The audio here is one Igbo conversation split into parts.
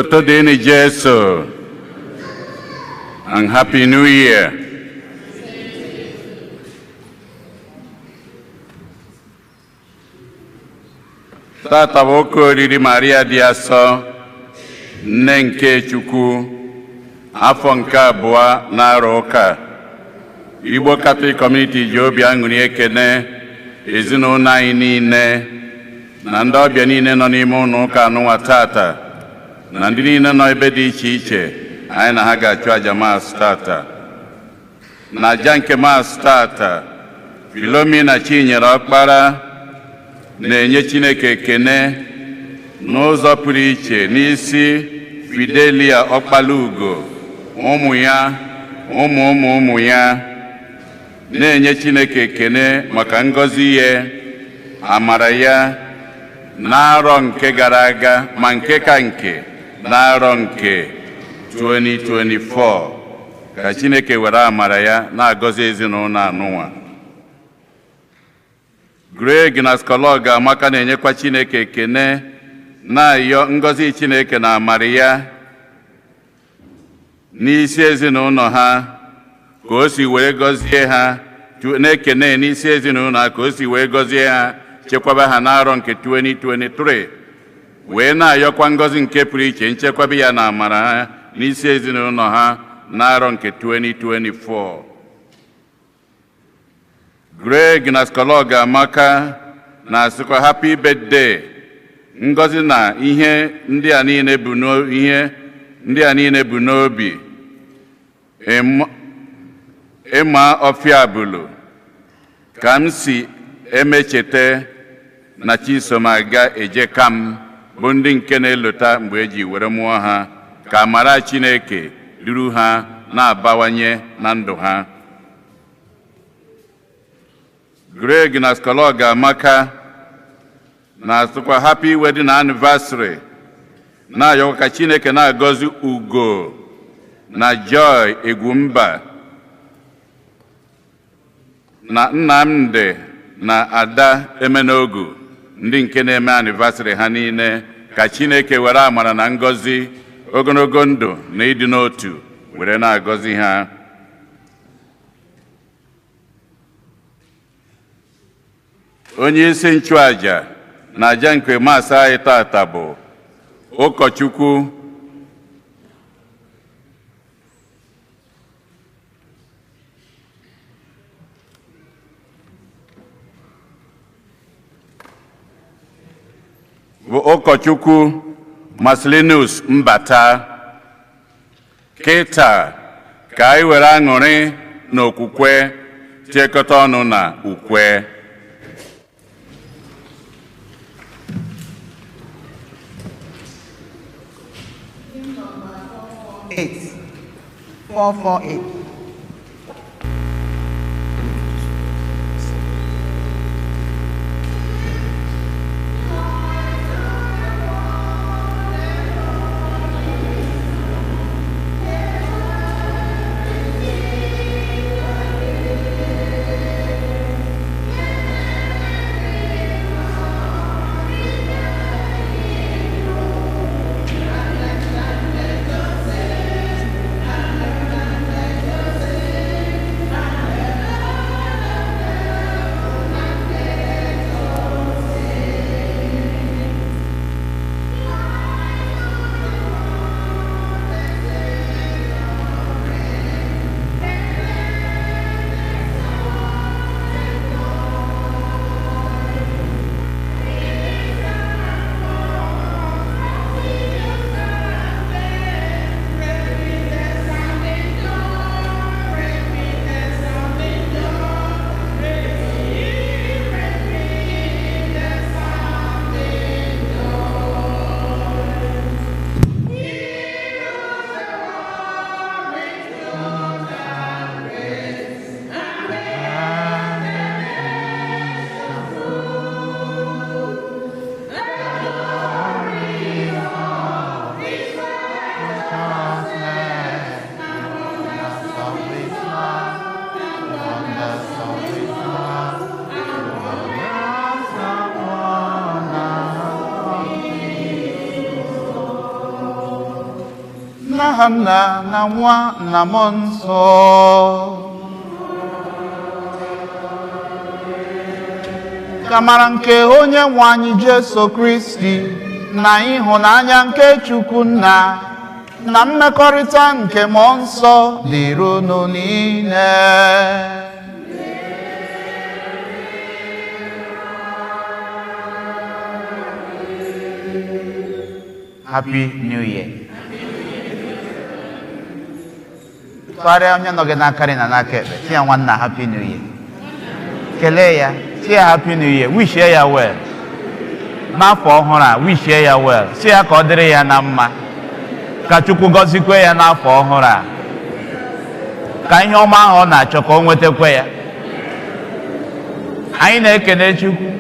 Otito dịrị Jesu and Happy New Year. Tata bụ oke oriri Maria dị asọ, nne nke Chukwu, afọ nke abụọ na-arọ ụka. Igbo Catholic Community ji obi aṅụrị ekene ezinụlọ anyị niile na ndị ọbịa niile nọ n'ime ụlọ ụka anụnwa tata, na ndị niile nọ ebe dị iche iche anyị na ha ga-achụ aja Mass tata. Na aja nke Mass tata, Philomena Chinyere Ọkpara na-enye Chineke ekene n'ụzọ pụrụ iche n'isi Fidelia Ọkpala Ugo, ụmụ ya, ụmụ ụmụ ụmụ ya, na-enye Chineke ekene maka ngọzi ya, amara ya n'arọ nke gara aga, ma nke ka nke n'arọ nke 2024. Ka Chineke were amara ya na-agọzi ezinụlọ anụnwa. Greg na Skolog Amaka na-enyekwa Chineke ekene, na-ayọ ngọzi Chineke na amara ya n'isi ezinụlọ ha, ka o si wee gọzie ha, na-ekene n'isi ezinụlọ ha ka o si wee gọzie ha, chekwaba ha n'arọ nke 2023, wee na-ayọkwa ngọzi nke pụrụ iche, nchekwaba ya na amara ha n'isi ezinụlọ ha n'arọ nke 2024. Greg na Skolog Amaka na-asịkwa happy birthday, ngọzi na ihe ndị a niile bụ ihe ndị a niile bụ n'obi ịma ọfịa bụlụ ka m si emechete na Chisom aga eje kam bụ ndị nke na-elota mgbe eji were mụọ ha, ka amara Chineke duru ha na-abawanye na ndụ ha. Greg na Skolog Amaka na-asịkwa happy wedding anniversary, na-ayọkwa ka Chineke na-agọzi Ugo na Joy Egwumba na Nnamdi na Ada Emenogu, ndị nke na-eme anniversary ha niile, ka Chineke were amara na ngọzi, ogologo ndụ na ịdị n'otu were na-agọzi ha. Onye isi nchụaja na aja nke Mass anyị tata bụ ụkọchukwu Marcelinus Mbata. Kịta ka anyị were aṅụrị na okwukwe tiekọta ọnụ na ukwe. 8 448. N'aha Nna na Nwa na Mmụọ Nsọ. Ka amara nke onye nwe anyị Jesu Kristi na ịhụnanya nke Chukwu Nna na mmekọrịta nke Mmụọ Nsọ dịrị unu niile. Happy New Year. Tụgharịa onye nọ gị n'aka nri na n'aka ekpe, sị ya nwanna Happy New Year. Kelee ya, sị ya Happy New Year, wishie ya well. N'afọ ọhụrụ a, wishie ya well, sị ya ka ọ dịrị ya na mma, ka Chukwu gọzikwe ya n'afọ ọhụrụ a, ka ihe ọma ahụ ọ na-achọ ka o nwetakwa ya. Anyị na-ekene Chukwu.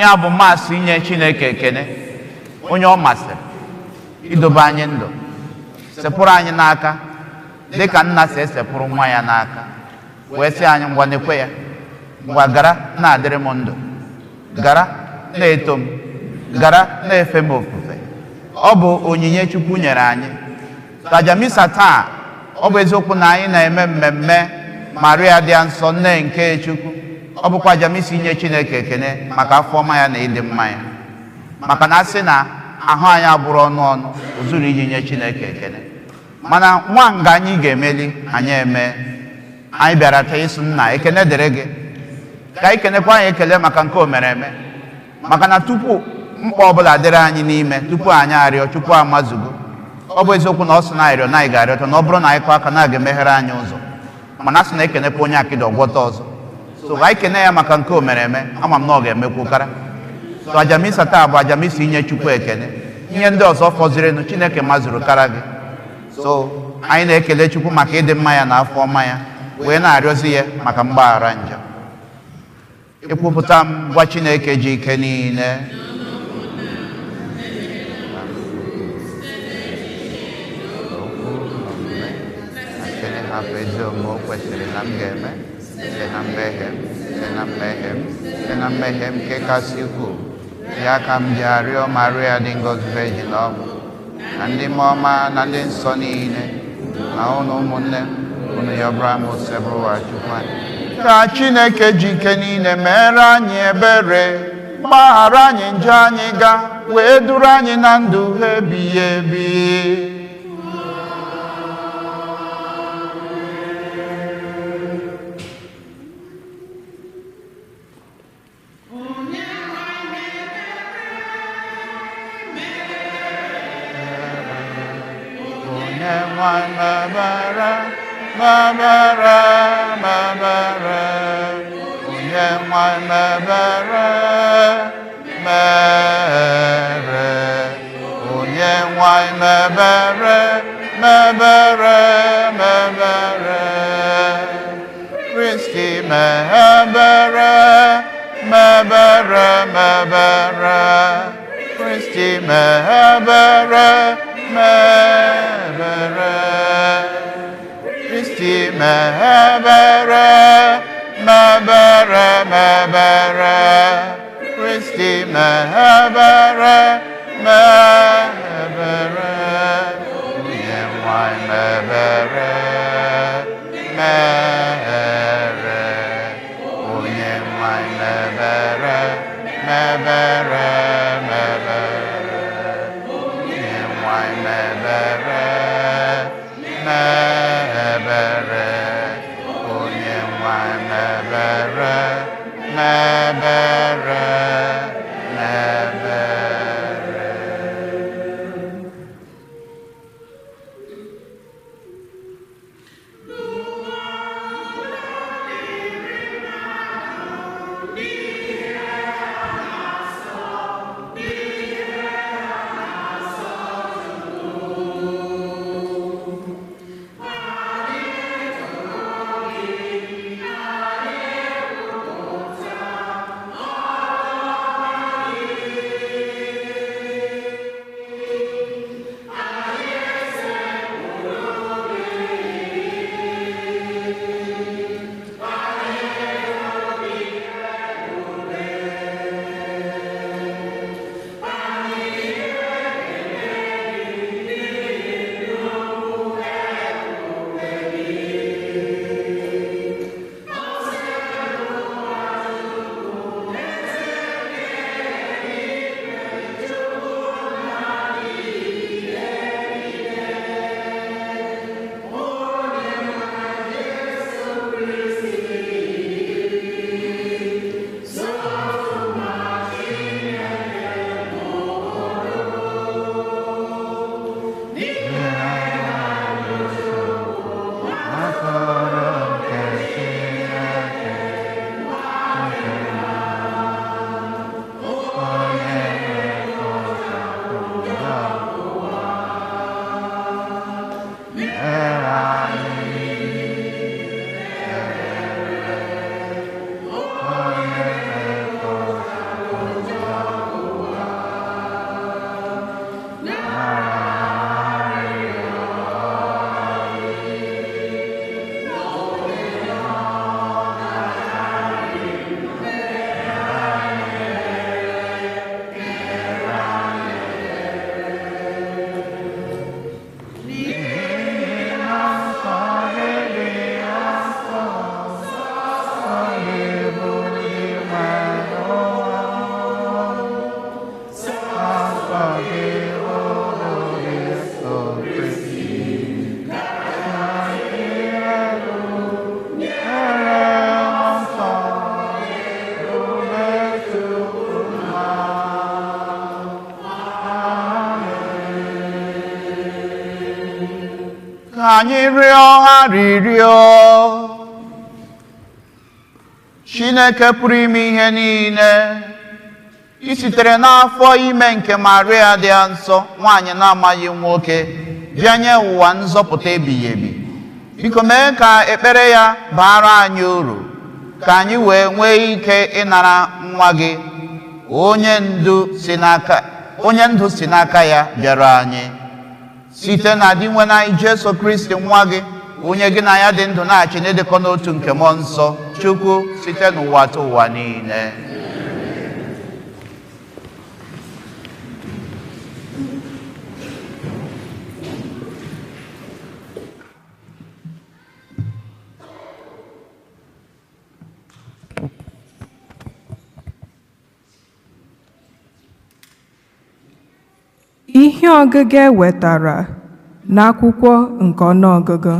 Ya bụ Mass inye Chineke ekene, onye ọ masịrị idobe anyị ndụ, sepụrụ anyị n'aka dịka nna si esepụrụ nwa ya n'aka, wee sị anyị ngwa nekwe ya, ngwa gara na-adịrị m ndụ, gara na-eto m, gara na-efe m ofufe. Ọ bụ onyinye Chukwu nyere anyị. Aja misa taa, ọ bụ eziokwu na anyị na-eme mmemme Maria dị nsọ, nne nke Chukwu, ọ bụkwa aja misa inye Chineke ekene maka afọ ọma ya na ịdị mma ya, maka na asị na ahụ anyị abụrụ ọnụ ọnụ o zuru iji nye Chineke ekene. Mana nwa nga anyị ga-emeli anyị eme, anyị bịara taa ịsụ nna ekene dịrị gị, ka anyị kenekwa anyị ekele maka nke o mere eme, maka na tupu mkpa ọbụla dịrị anyị n'ime, tupu anyị arịọ, Chukwu amazugo. Ọ bụ eziokwu na ọ sị na anyị rịọ na anyị ga-arịọta, na ọ bụrụ na anyị kọọ aka na a ga-emeghere anyị ụzọ, mana a sị na ekenekwa onye akịda ọgwọta ọzọ. So anyị kene ya maka nke o mere eme, ama m na ọ ga-emekwu kara. So aja misa taa bụ aja misa inye Chukwu ekene. Ihe ndị ọzọ fọzirinụ Chineke mazuru kara gị. So anyị na-ekele Chukwu maka ịdị mma ya na afọ ọma ya, wee na-arịọzi ya maka mgbaghara njọ. Ekwupụta m gwa Chineke ji ike niile hapụ ezi omume o kwesịrị na m ga-eme, site na mmehie m, site na mmehie m, site na mmehie m nke kasị ukwuu. Ya ka m ji arịọ Maria dị ngọzi Virgin ọma, na ndị mmụọ ọma na ndị nsọ niile, na unu ụmụnne m, unu yọbara m Osebụrụwa Chukwu anyị. Ka Chineke ji ike niile mere anyị ebere, gbaghara anyị njọ anyị ga, wee duru anyị na ndụ ebighị ebi. Onye nwe mebere, mebere, mebere, onye nwe mebere, mere, onye nwe mebere, mebere, mebere, Kristi mebere, mebere, mebere, Kristi mebere, mebere, Kristi mebere, mebere, mebere, Kristi mebere, mebere, onye nwe mebere, mere, onye nwe mebere, mebere, mebere, onye nwe mebere, mebere, onye nwe mebere, mebere, mebere. Anyị rịọ arịrịọ. Chineke pụrụ ime ihe niile, i sitere n'afọ ime nke Maria dị nsọ, nwaanyị na-amaghị nwoke, bịa nye ụwa nzọpụta ebighị ebi. Biko mee ka ekpere ya baara anyị uru, ka anyị wee nwee ike ịnara nwa gị, onye ndụ si n'aka ya bịara anyị, site na Dinwenụ anyị Jesu Kristi nwa gị, onye gị na ya dị ndụ na-achị n'ịdịkọ n'otu nke Mmụọ Nsọ, Chukwu, site n'ụwa ta ụwa niile. Ihe ọgụgụ e wetara n'akwụkwọ nke ọnụọgụgụ.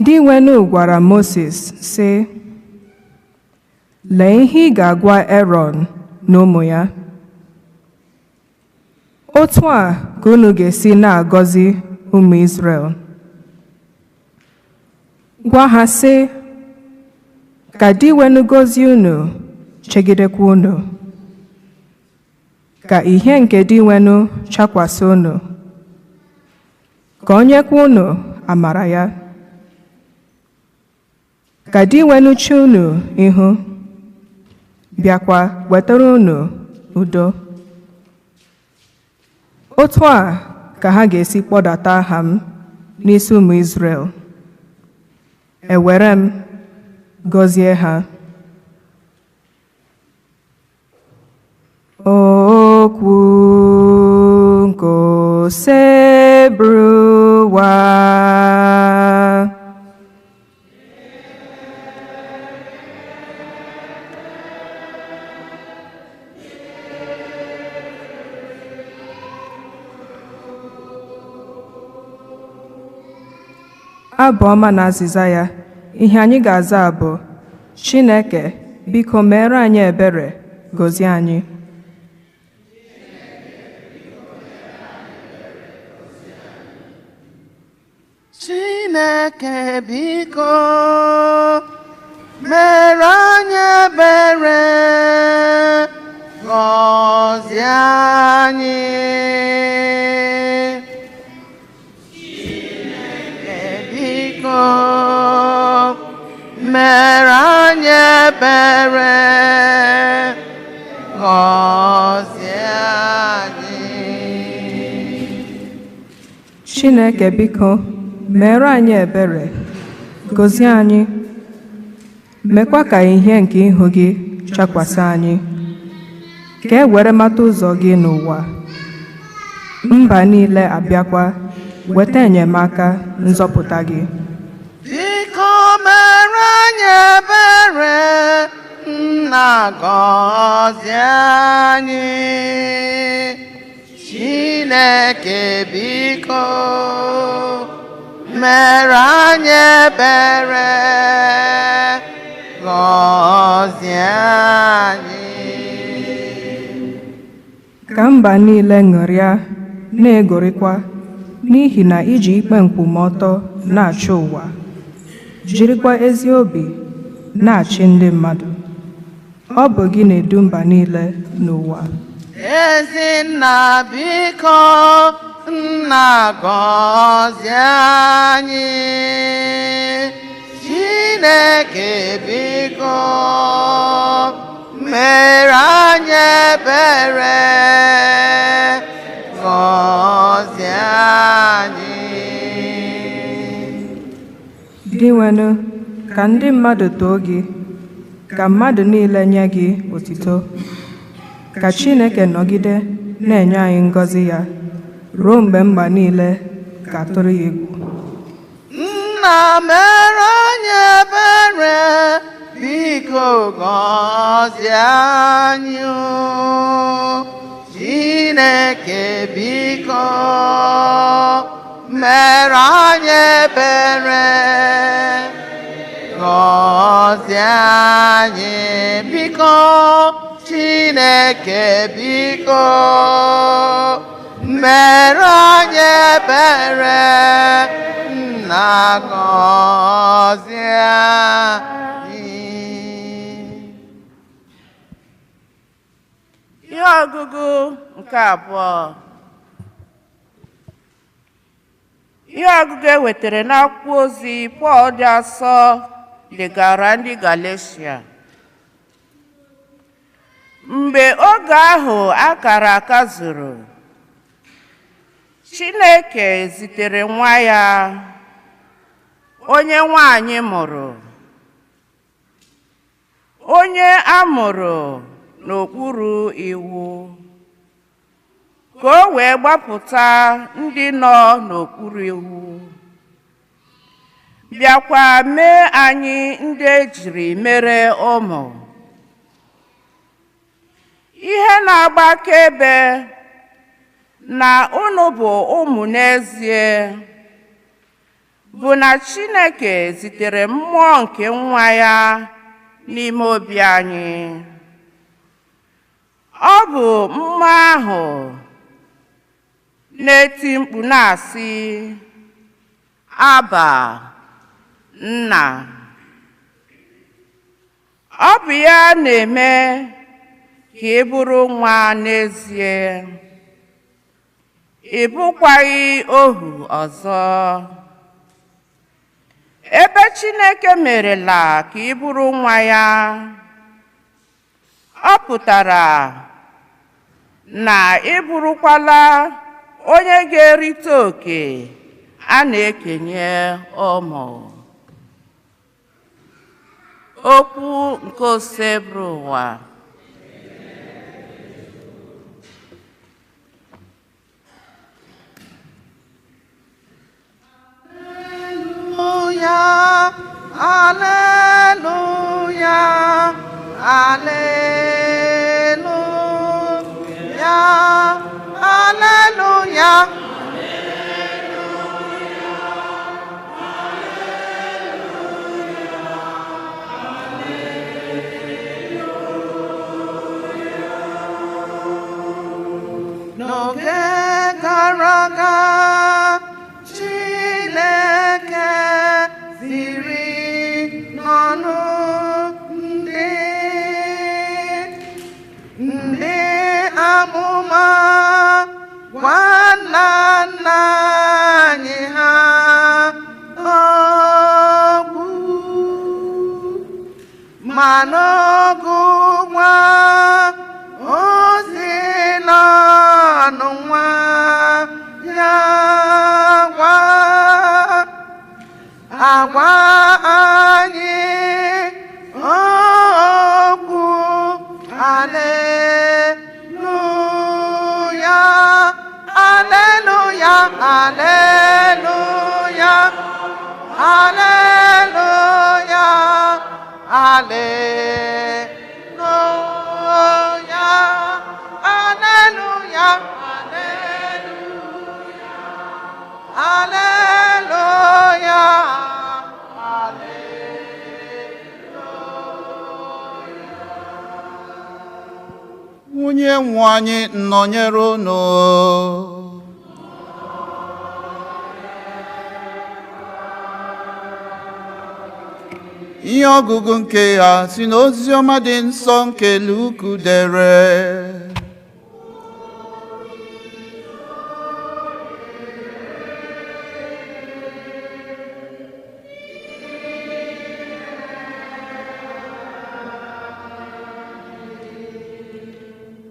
Dinwenụ gwara Mosis sị, lee ihe ị ga-agwa Erọn na ụmụ ya. Otu a ka unu ga-esi na-agọzi ụmụ Izrel. Gwa ha sị, ka Dinwenụ gọzie unu, chegidekwa unu. Ka ihe nke Dinwenụ chakwasị unu, ka o nyekwa unu amara ya. Ka Dinwenụ chee unu ihu, bịakwa wetara unu udo. Otu a ka ha ga-esi kpọdata aha m n'isi ụmụ Izrel. Ewere m gọzie ha. Okwu nke Osebụrụwa. Abụ ọma na azịza ya. Ihe anyị ga-aza bụ, Chineke, biko meere anyị ebere, gọzie anyị. Chineke biko mere anyị ebere, gọzie anyị. Chineke biko mere anyị ebere, gọzie anyị. Chineke biko mere anyị ebere, gọzie anyị, mekwa ka ihe nke ihu gị chakwasị anyị, ka e were mata ụzọ gị n'ụwa. Mba niile abịakwa weta enyemaka nzọpụta gị. Biko mere anyị ebere, nna gọzie anyị. Chineke biko mere anyị ebere, gọzie anyị. Ka mba niile ṅụrịa na-egorikwa, n'ihi na iji ikpe nkwụmọtọ na-achị ụwa, jirikwa ezi obi na-achị ndị mmadụ. Ọ bụ gị na-edu mba niile n'ụwa. Ezinna biko nna gọzie anyị. Chineke biko mere anyị ebere, gọzie anyị. Dinwenụ, ka ndị mmadụ too gị, ka mmadụ niile nye gị otito. Ka Chineke nọgide na-enye anyị ngọzi ya ruo mgbe mba niile ga-atụrụ ya egwu. Nna mere anyị ebere, biko gọzie anyị. Chineke biko mere anyị ebere, gọzie anyị. Biko Chineke biko Mere anyị ebere, nna gọzie anyị. Ihe ọgụgụ nke abụọ. Ihe ọgụgụ e wetara n'akwụkwọ ozi Pọl dị asọ degara ndị Galatia. Mgbe oge ahụ a kara aka zuru, Chineke zitere nwa ya, onye nwanyị mụrụ, onye a mụrụ n'okpuru iwu, ka o wee gbapụta ndị nọ n'okpuru iwu, bịakwa mee anyị ndị e jiri mere ụmụ. Ihe na-agba akaebe na unu bụ ụmụ n'ezie bụ na Chineke zitere mmụọ nke nwa ya n'ime obi anyị. Ọ bụ mmụọ ahụ na-eti mkpu na-asị, Aba, Nna. Ọ bụ ya na-eme ka ị bụrụ nwa n'ezie. Ị bụkwaghị ohu ọzọ. Ebe Chineke merela ka ị bụrụ nwa ya, ọ pụtara na ị bụrụkwala onye ga-erite oke a na-ekenye ụmụ. Okwu nke Osebụrụwa. Hallelujah, hallelujah, hallelujah, hallelujah. N'oge gara aga, Chineke ziri n'ọnụ ndị amụma gwa nna nna anyị ha okwu, ma n'oge ugbu a o si n'ọnụ nwa ya gwa agwa anyị okwu. Aleluya, aleluya, aleluya, aleluya, aleluya, aleluya, aleluya, aleluya. Onye nwe anyị nọnyere unu. Ihe ọgụgụ nke ya si n'ozi ọma dị nsọ nke Luku dere.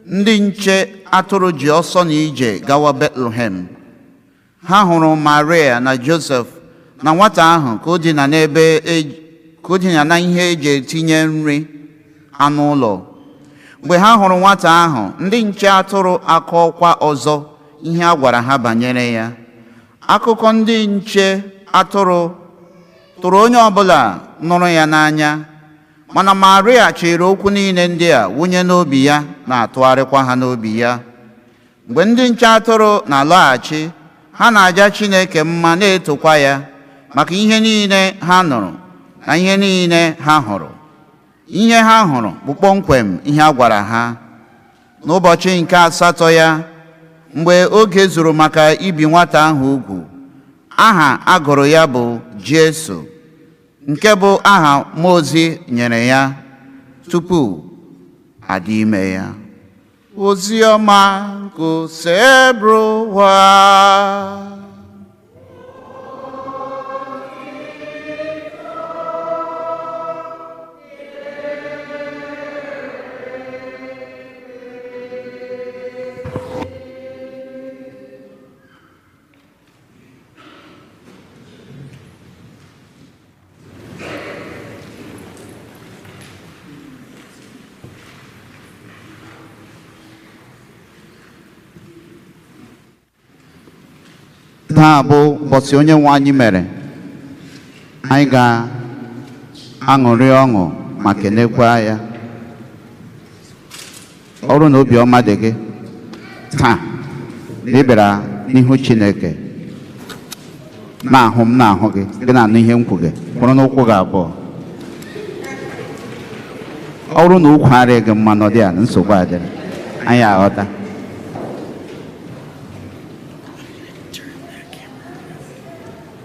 Ndị nche atụrụ ji ọsọ na ije gawa Betlehem. Ha hụrụ Maria na Josef na nwata ahụ ka o dina n'ebe ka o dina na ihe eji etinye nri anụ ụlọ. Mgbe ha hụrụ nwata ahụ, ndị nche atụrụ akọkwa ọzọ ihe a gwara ha banyere ya. Akụkọ ndị nche atụrụ tụrụ onye ọbụla nụrụ ya n'anya, mana Maria chịrị okwu niile ndị a wụnye n'obi ya, na-atụgharịkwa ha n'obi ya. Mgbe ndị nche atụrụ na-alọghachi, ha na-aja Chineke mma, na-etokwa ya maka ihe niile ha nụrụ na ihe niile ha hụrụ. Ihe ha hụrụ bụ kpọmkwem ihe a gwara ha. N'ụbọchị nke asatọ ya, Mgbe oge zuru maka ibi nwata ahụ ugwu, aha a gụrụ ya bụ Jesu, nke bụ aha mmụọ ozi nyere ya tupu adị ime ya. Ozi ọma nke Osebụrụwa. Taa bụ ụbọchị onye nwe anyị mere. Anyị ga-aṅụrị ọṅụ ma kenekwa ya. Ọ bụrụ na obiọma dị gị taa na ị bịara n'ihu Chineke, na-ahụ m, na-ahụ gị, gị na-anụ ihe m kwu gị, kwụrụ n'ụkwụ gị abụọ. Ọ bụrụ na ụkwụ arịghị gị mma, nọdụ ya na nsogbu adịrị, anyị aghọta.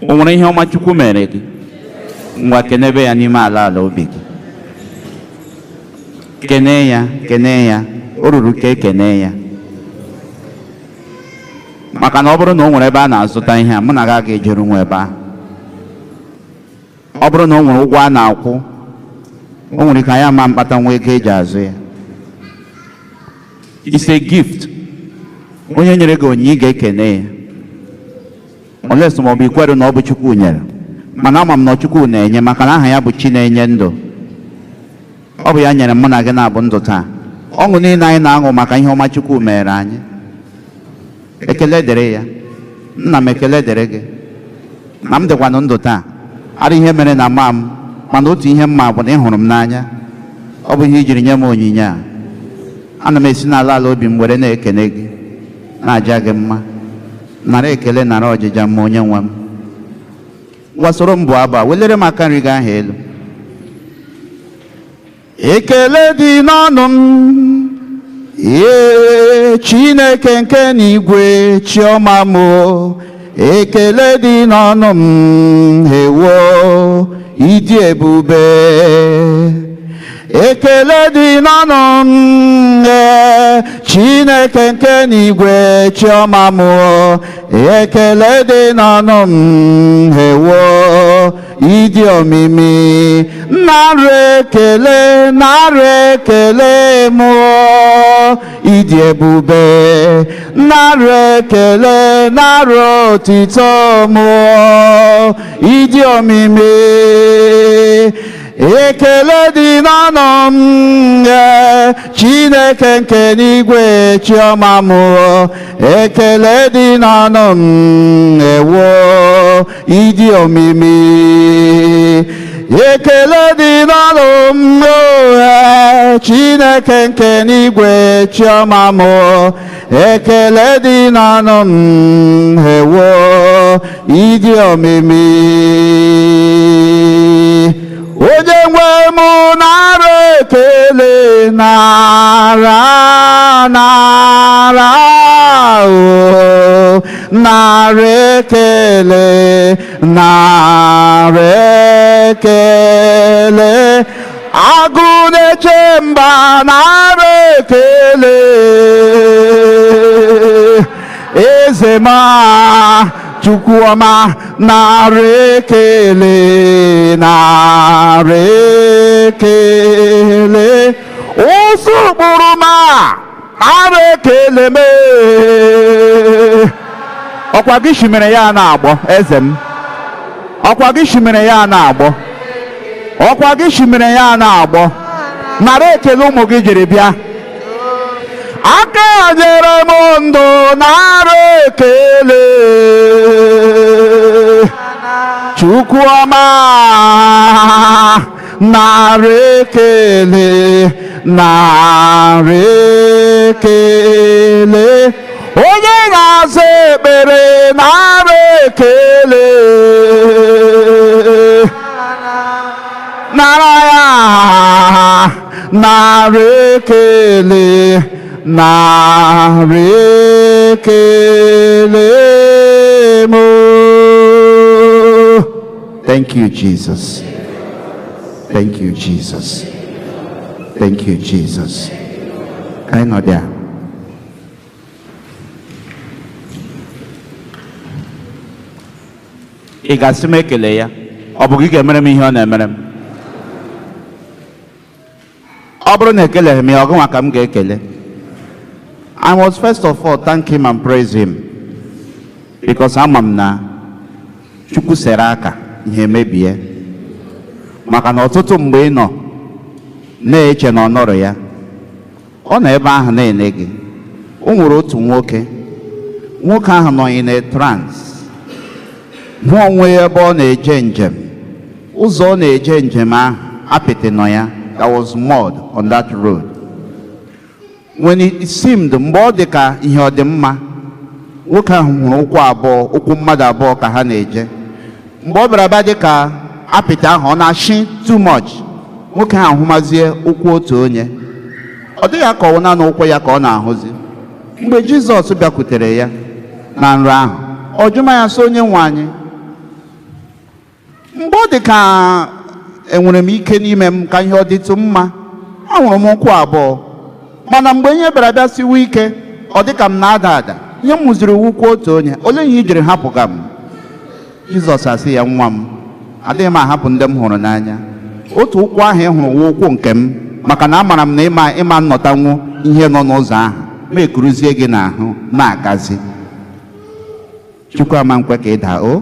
O nwere ihe ọma Chukwu mere gị? Ngwa, kenebe ya n'ime ala ala obi gị. Kene ya, kene ya. O ruru ka ekene ya, maka na ọ bụrụ na o nwere ebe a na-azụta ihe a, mụ na gị aga ejeru nwa ebe ahụ. Ọ bụrụ na o nwere ụgwọ a na-akwụ, o nwere ike anyị ama mkpata nwa ego eji azụ ya. It's a gift. Onye nyere gị onyinye, ị ga-ekene ya, unless ma ọ bụ ikweru na ọ bụ Chukwu nyere. Mana ama m na Chukwu na-enye, maka na aha ya bụ Chi na-enye ndụ. Ọ bụ ya nyere mụ na gị na-abụ ndụ taa. Ọṅụ niile anyị na-aṅụ maka ihe ọma Chukwu mere anyị, ekele dịrị ya. Nna m, ekele dịrị gị na m dịkwanụ ndụ taa. Ara ihe mere na ma m, mana otu ihe mma bụ na ị hụrụ m n'anya. Ọ bụ ihe i jiri nye m onyinye a. Ana m esi n'ala ala obi m were na-ekene gị, na-aja gị mma. Nara ekele, nara ọjịja mma, onye nwe m. Ngwa, soro m bụ abụ a. Welere m aka nri gị ahụ elu. Ekele dị n'ọnụ m, ee, Chineke nke n'igwe, chiọma m o. Ekele dị n'ọnụ m, ewo, ịdị ebube. Ekele dị n'ọnụ m, ee, Chineke nke n'igwe, chiọma m o. Ekele dị n'ọnụ m, ewo, ịdị omimi. Nara ekele, nara ekele m o, ịdị ebube. Nara ekele, nara otito m o, ịdị omimi. Ekele dị n'ọnụ m, ee, Chineke nke n'igwe, chiọma m o. Ekele dị n'ọnụ m, ewo, ịdị omimi. Ekele dị n'ọnụ m, ee, Chineke nke n'igwe, chiọma m o. Ekele dị n'ọnụ m, ewo, ịdị omimi. Onye nwe m, nara ekele, nara, nara o, nara ekele, nara ekele. Agụ na-eche mba, nara ekele. Eze ma, Chukwuọma, nara ekele, nara ekele. Ụsụ kpụrụ ma, nara ekele me. Ọkwa gị shimere ya na-agbọ, eze m. Ọkwa gị shimere ya na-agbọ. Ọkwa gị shimere ya na-agbọ. Nara ekele ụmụ gị jiri bịa. Aka nyere m ndụ, nara ekele. Chukwuọma, nara ekele, nara ekele. Onye na-aza ekpere, nara ekele. Nara ya, nara ekele. Narị ekele m. Thank you, Jesus. Thank you, Jesus. Thank you, Jesus. Ka anyị nọ there. Ị ga-asị m ekele ya, ọ bụ gị ga-emere m ihe ọ na-emere m? Ọ bụrụ na ekeleghị m ya, ọ gịnwa ka m ga-ekele? I must first of all thank him and praise him because ama m na Chukwu sere aka ihe mebie, maka na ọtụtụ mgbe ị nọ na-eche na ọ nọrọ ya, ọ nọ ebe ahụ na-ene gị. O nwere otu nwoke, nwoke ahụ nọ in a trance, hụ onwe ya ebe ọ na-eje njem. Ụzọ ọ na-eje njem ahụ, apịtị nọ ya. There was mud on that road. When it seemed, mgbe ọ dị ka ihe ọ dị mma, nwoke ahụ hụrụ ụkwụ abụọ, ụkwụ mmadụ abụọ ka ha na-eje. Mgbe ọ bịara bịa dị ka apịtị ahụ ọ na-ashị too much, nwoke ahụ hụmazie ụkwụ otu onye. Ọ dịghị akọwụ naanị ụkwụ ya ka ọ na-ahụzi. Mgbe Jizọs bịakwutere ya na nrọ ahụ, ọ jụma ya sị, "Onye nwe anyị, mgbe ọ dị ka enwere m ike n'ime m ka ihe ọ dịtụ mma, ahụrụ m ụkwụ abụọ, mana mgbe ihe bịara bịa siwe ike, ọ dị ka m na-ada ada, ihe m mụziri ụkwụ otu onye. Olee ihe i jiri hapụga m?" Jizọs asị ya, "Nwa m, adịghị m ahapụ ndị m hụrụ n'anya. Otu ụkwụ ahụ ị hụrụ wụ ụkwụ nke m, maka na amara m na ịma nnọtanwu ihe nọ n'ụzọ ahụ, ma ekuruzie gị n'ahụ na-agazi." Chukwu ama nkwe ka ị daa. O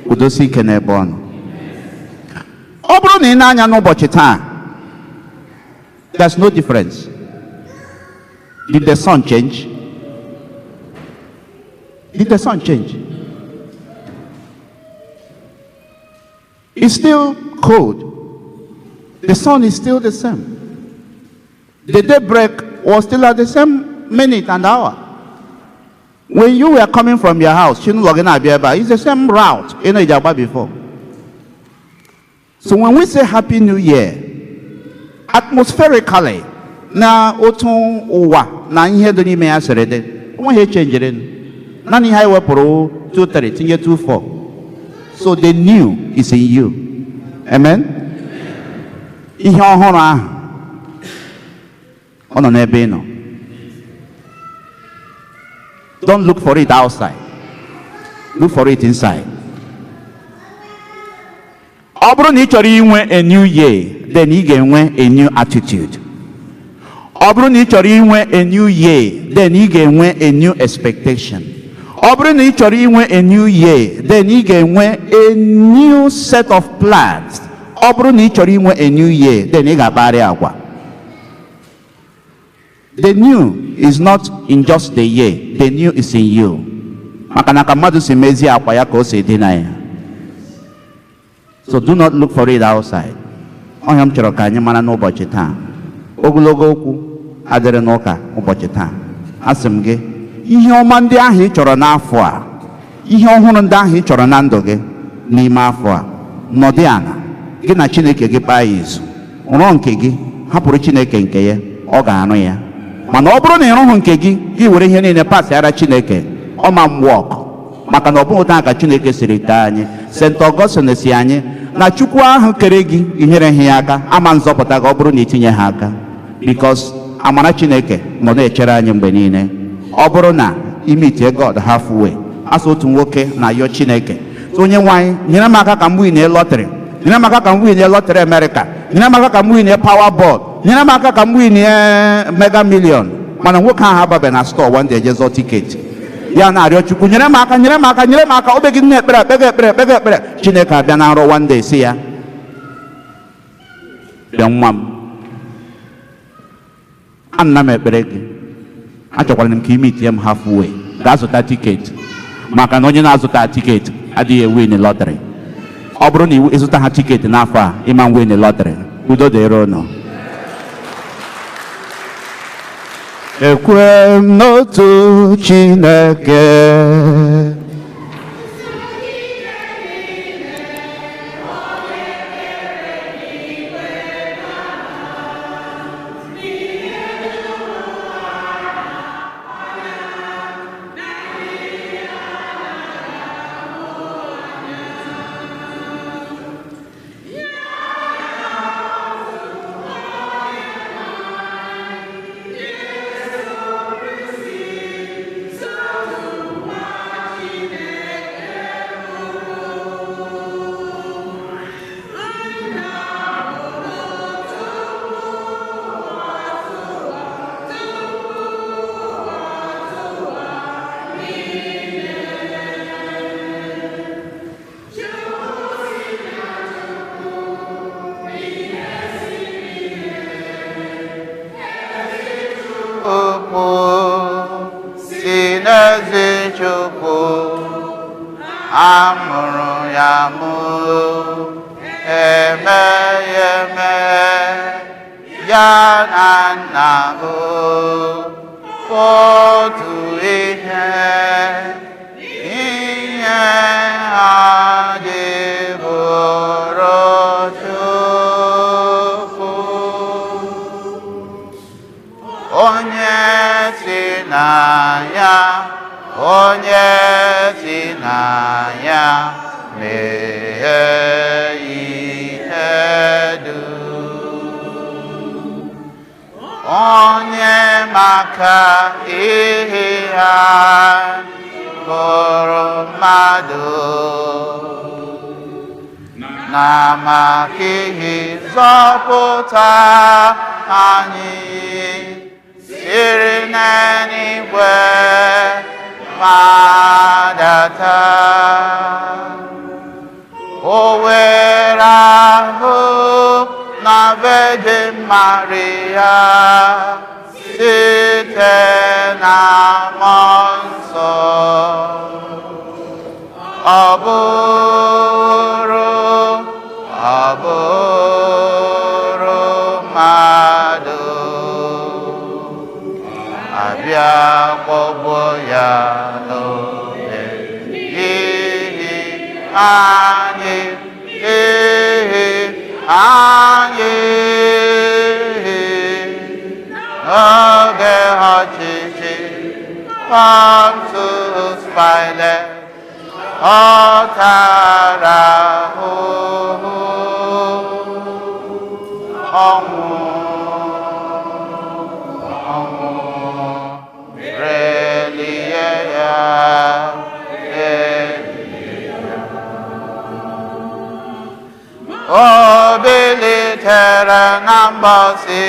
kwudosi ike n'ebe ọ nọ. Ọ bụrụ na ị na-anya n'ụbọchị taa, there's no difference. Did the sun change? Did the sun change? It's still cold. The sun is still the same. The daybreak was still at the same minute and hour. When you were coming from your house, si n'ụlọ gị na-abịa ebe a, it's the same route ị na-eji agba before. So when we say Happy New Year, atmospherically, na otu ụwa na ihe dị n'ime ya sịrị dị, onweghị echenjere. Naanị ihe anyị wepụrụ 2 3 tinye 2 4. So the new is in you. Amen. Ihe ọhụrụ ahụ ọ nọ n'ebe ị nọ. Don't look for it outside, look for it inside. Ọ bụrụ na ị chọrọ inwe a new year, then ị ga-enwe a new attitude. Ọ bụrụ na ị chọrọ inwe a new year, then ị ga-enwe a new expectation. Ọ bụrụ na ị chọrọ inwe a new year, then ị ga-enwe a new set of plans. Ọ bụrụ na ị chọrọ inwe a new year, then ị ga-akpagharị agwa. The new is not in just the year, the new is in you, maka na ka mmadụ si mezie akwa ya ka o si dị na ya. So do not look for it outside. Ọhịa m chọrọ ka anyị mara n'ụbọchị taa. Ogologo okwu adịrị n'ụka ụbọchị taa. Asị m gị, ihe ọma ndị ahụ ị chọrọ n'afọ a, ihe ọhụrụ ndị ahụ ị chọrọ na ndụ gị n'ime afọ a, nọdị ala gị na Chineke gị kpaa ya izu. Rụọ nke gị, hapụrụ Chineke nke ya, ọ ga-arụ ya. Mana ọ bụrụ na ị rụghị nke gị, gị were ihe niile pasịara Chineke, ọ ma work, maka na ọ bụghị otu a ka Chineke siri tee anyị. St. Augustine si anyị na Chukwu ahụ kere gị inyere ha ya aka ama nzọpụta gị ọ bụrụ na itinye ha aka, because amara Chineke nọ na-echere anyị mgbe niile. Ọ bụrụ na imeetie God halfway. Asụ otu nwoke na-ayọ Chineke, so, "Onye nwe anyị, nyere m aka ka m win lottery, nyere m aka ka m win lottery America, nyere m aka ka m win Powerball, nyere m aka ka m win Mega Million." Mana nwoke ahụ ababe na store one day eje zụọ ticket. Ya na-arịọ Chukwu, "Nyere m aka, nyere m aka, nyere m aka." O begide na ekpere, ekpege ekpere, ekpege ekpere. Chineke abịa na nrọ one day si ya, "Bịa, nwa m, ana m ekpere gị, achọkwara m ka ime itinye m halfway, gaa zụta ticket, maka na onye na-azụta ticket adịghị ewin lottery. Ọ bụrụ na ịzụta ha ticket n'afọ a, ịma win lottery." Udo dịrị ụnụ. Ekwe m n'otu Chineke. Chukwu si n'ezi Chukwu, amụrụ ya mụ, eme ya eme, ya na nna bụ otu ihe. Ihe ha dị bụrụ Chukwu. Onye si na ya, onye si na ya mee ihe dum, onye maka ihe ha bụrụ mmadụ na maka ihe nzọpụta anyị, siri n'eluigwe gbadata. O were ahụ na Virgin Maria site na Mmụọ Nsọ, ọ bụrụ mmadụ, abịa kpọgbuo ya n'obe n'ihi anyị, n'ihi anyị. N'oge ọchịchị Pontius Pilate, ọ tara ahụhụ, ọnwụ, ọnwụ, relie ya, elie ya. O bilitere na mbọsị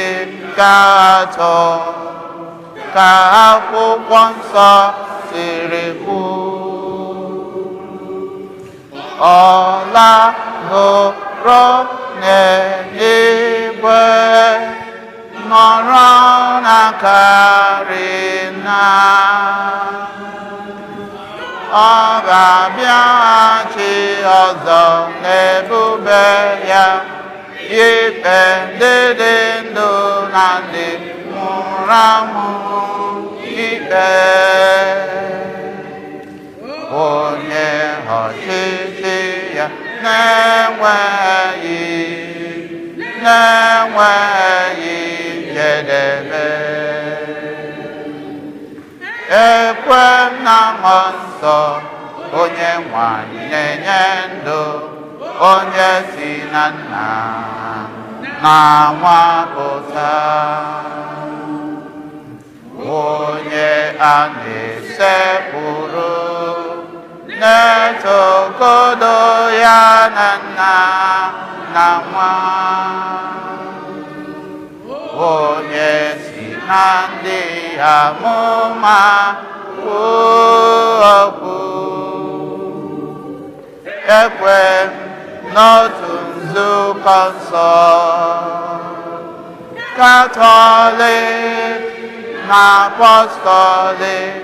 nke atọ, ka akwụkwọ nsọ siri kwu. Ọ lagoro n'eluigwe, nọrọ n'aka nri nna. Ọ ga-abịaghachi ọzọ n'ebube ya, ikpe ndị dị ndụ na ndị nwụrụ anwụ ikpe. Onye ọchịchị ya na-enweghị njedebe. Ekwe m na Mmụọ Nsọ, onye nwanyị na-enye ndụ, onye si na Nna na Nwa pụta, onye a na-esekpụrụ, na-etogodo ya na Nna na Nwa, onye si na ndị amụma kwuo okwu. Ekwe m n'otu nzukọ nsọ Katọlik na Apọstọlik.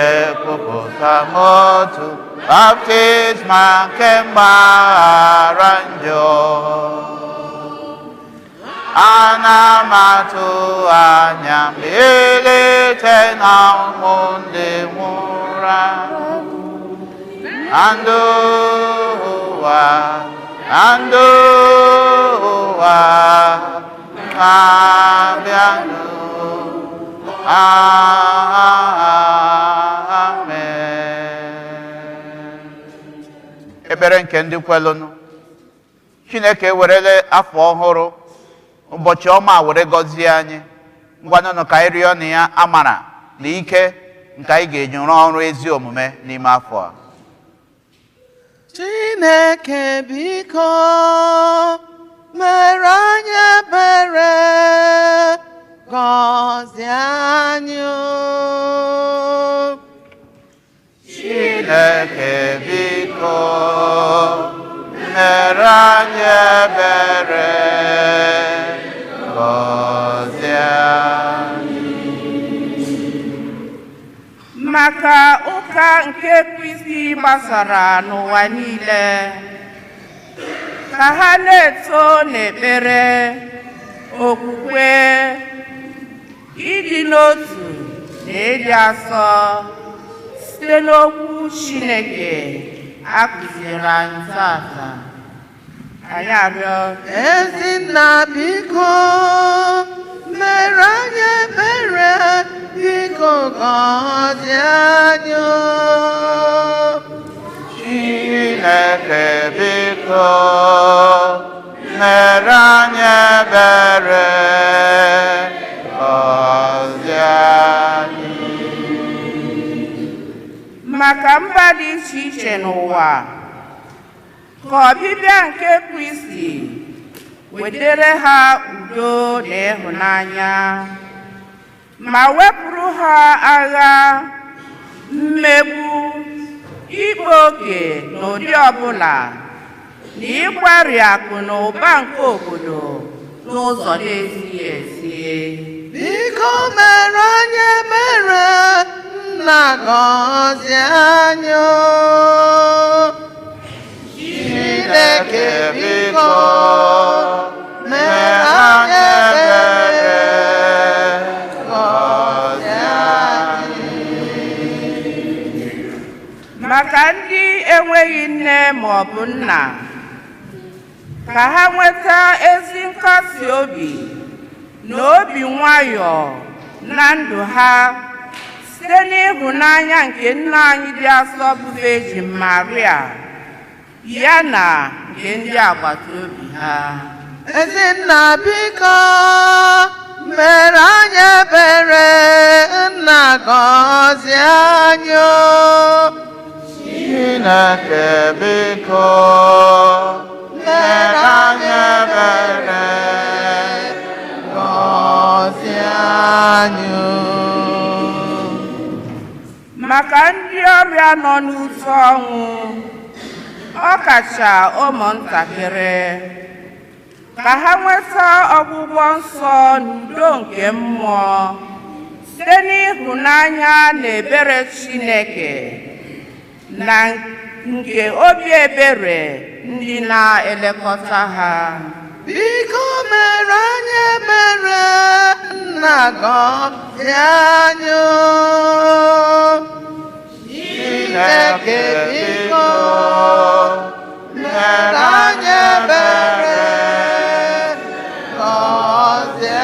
Ekwupụta m otu baptizma nke mgbaghara njọ. Ana m atụ anya mbilite n'ọnwụ ndị nwụrụ anwụ, na ndụ ụwa, na ndụ ụwa na-abịanụ. Amen. Ekpere nke ndị kwelụnụ. Chineke ewerele afọ ọhụrụ, ụbọchị ọma were gọzie anyị. Ngwanụnụ, ka anyị rịọ na ya amara na ike nke anyị ga-eji rụọ ọrụ ezi omume n'ime afọ a. Chineke, biko mere anyị ebere, gọzie anyị o. Chineke, biko mere anyị ebere, gọzie anyị. Maka ụka nke Kristi gbasara n'ụwa niile, ka ha na-eto n'ekpere, okwukwe, ịdị n'otu na ịdị asọ site n'okwu Chineke a kụziere anyị tata. Anyị arịọ. Ezinna, biko mere anyị ebere, biko gọzie anyị o. Chineke, biko mere anyị ebere, gọzie anyị. Maka mba dị iche iche n'ụwa, ka ọbịbịa nke Kristi wetere ha udo na ịhụnanya, ma wepụrụ ha agha, mmegbu, ịkpa oke n'ụdị ọbụla na ịkwari akụ na ụba nke obodo n'ụzọ na-ezighị ezi. Biko mere anyị ebere, nna, gọzie anyị o. Chineke, biko mere anyị ebere, gọzie anyị. Maka ndị enweghị nne ma ọ bụ nna, ka ha nweta ezi nkasi obi na obi nwayọọ na ndụ ha site n'ịhụnanya nke nna anyị dị asọ bụ Virgin Maria, ya na nke ndị agbata obi ha. Ezinna, biko mere anyị ebere, nna, gọzie anyị o. Chineke, biko mere anyị ebere, gọzie anyị o. Maka ndị ọrịa nọ n'ute ọnwụ, ọkacha ụmụntakịrị, ka ha nweta ọgwụgwọ nsọ n'udo nke mmụọ site n'ịhụnanya na ebere Chineke na nke obi ebere ndị na-elekọta ha. Biko mere anyị ebere, nna, gọzie anyị o. Chineke, biko mere anyị ebere, gọzie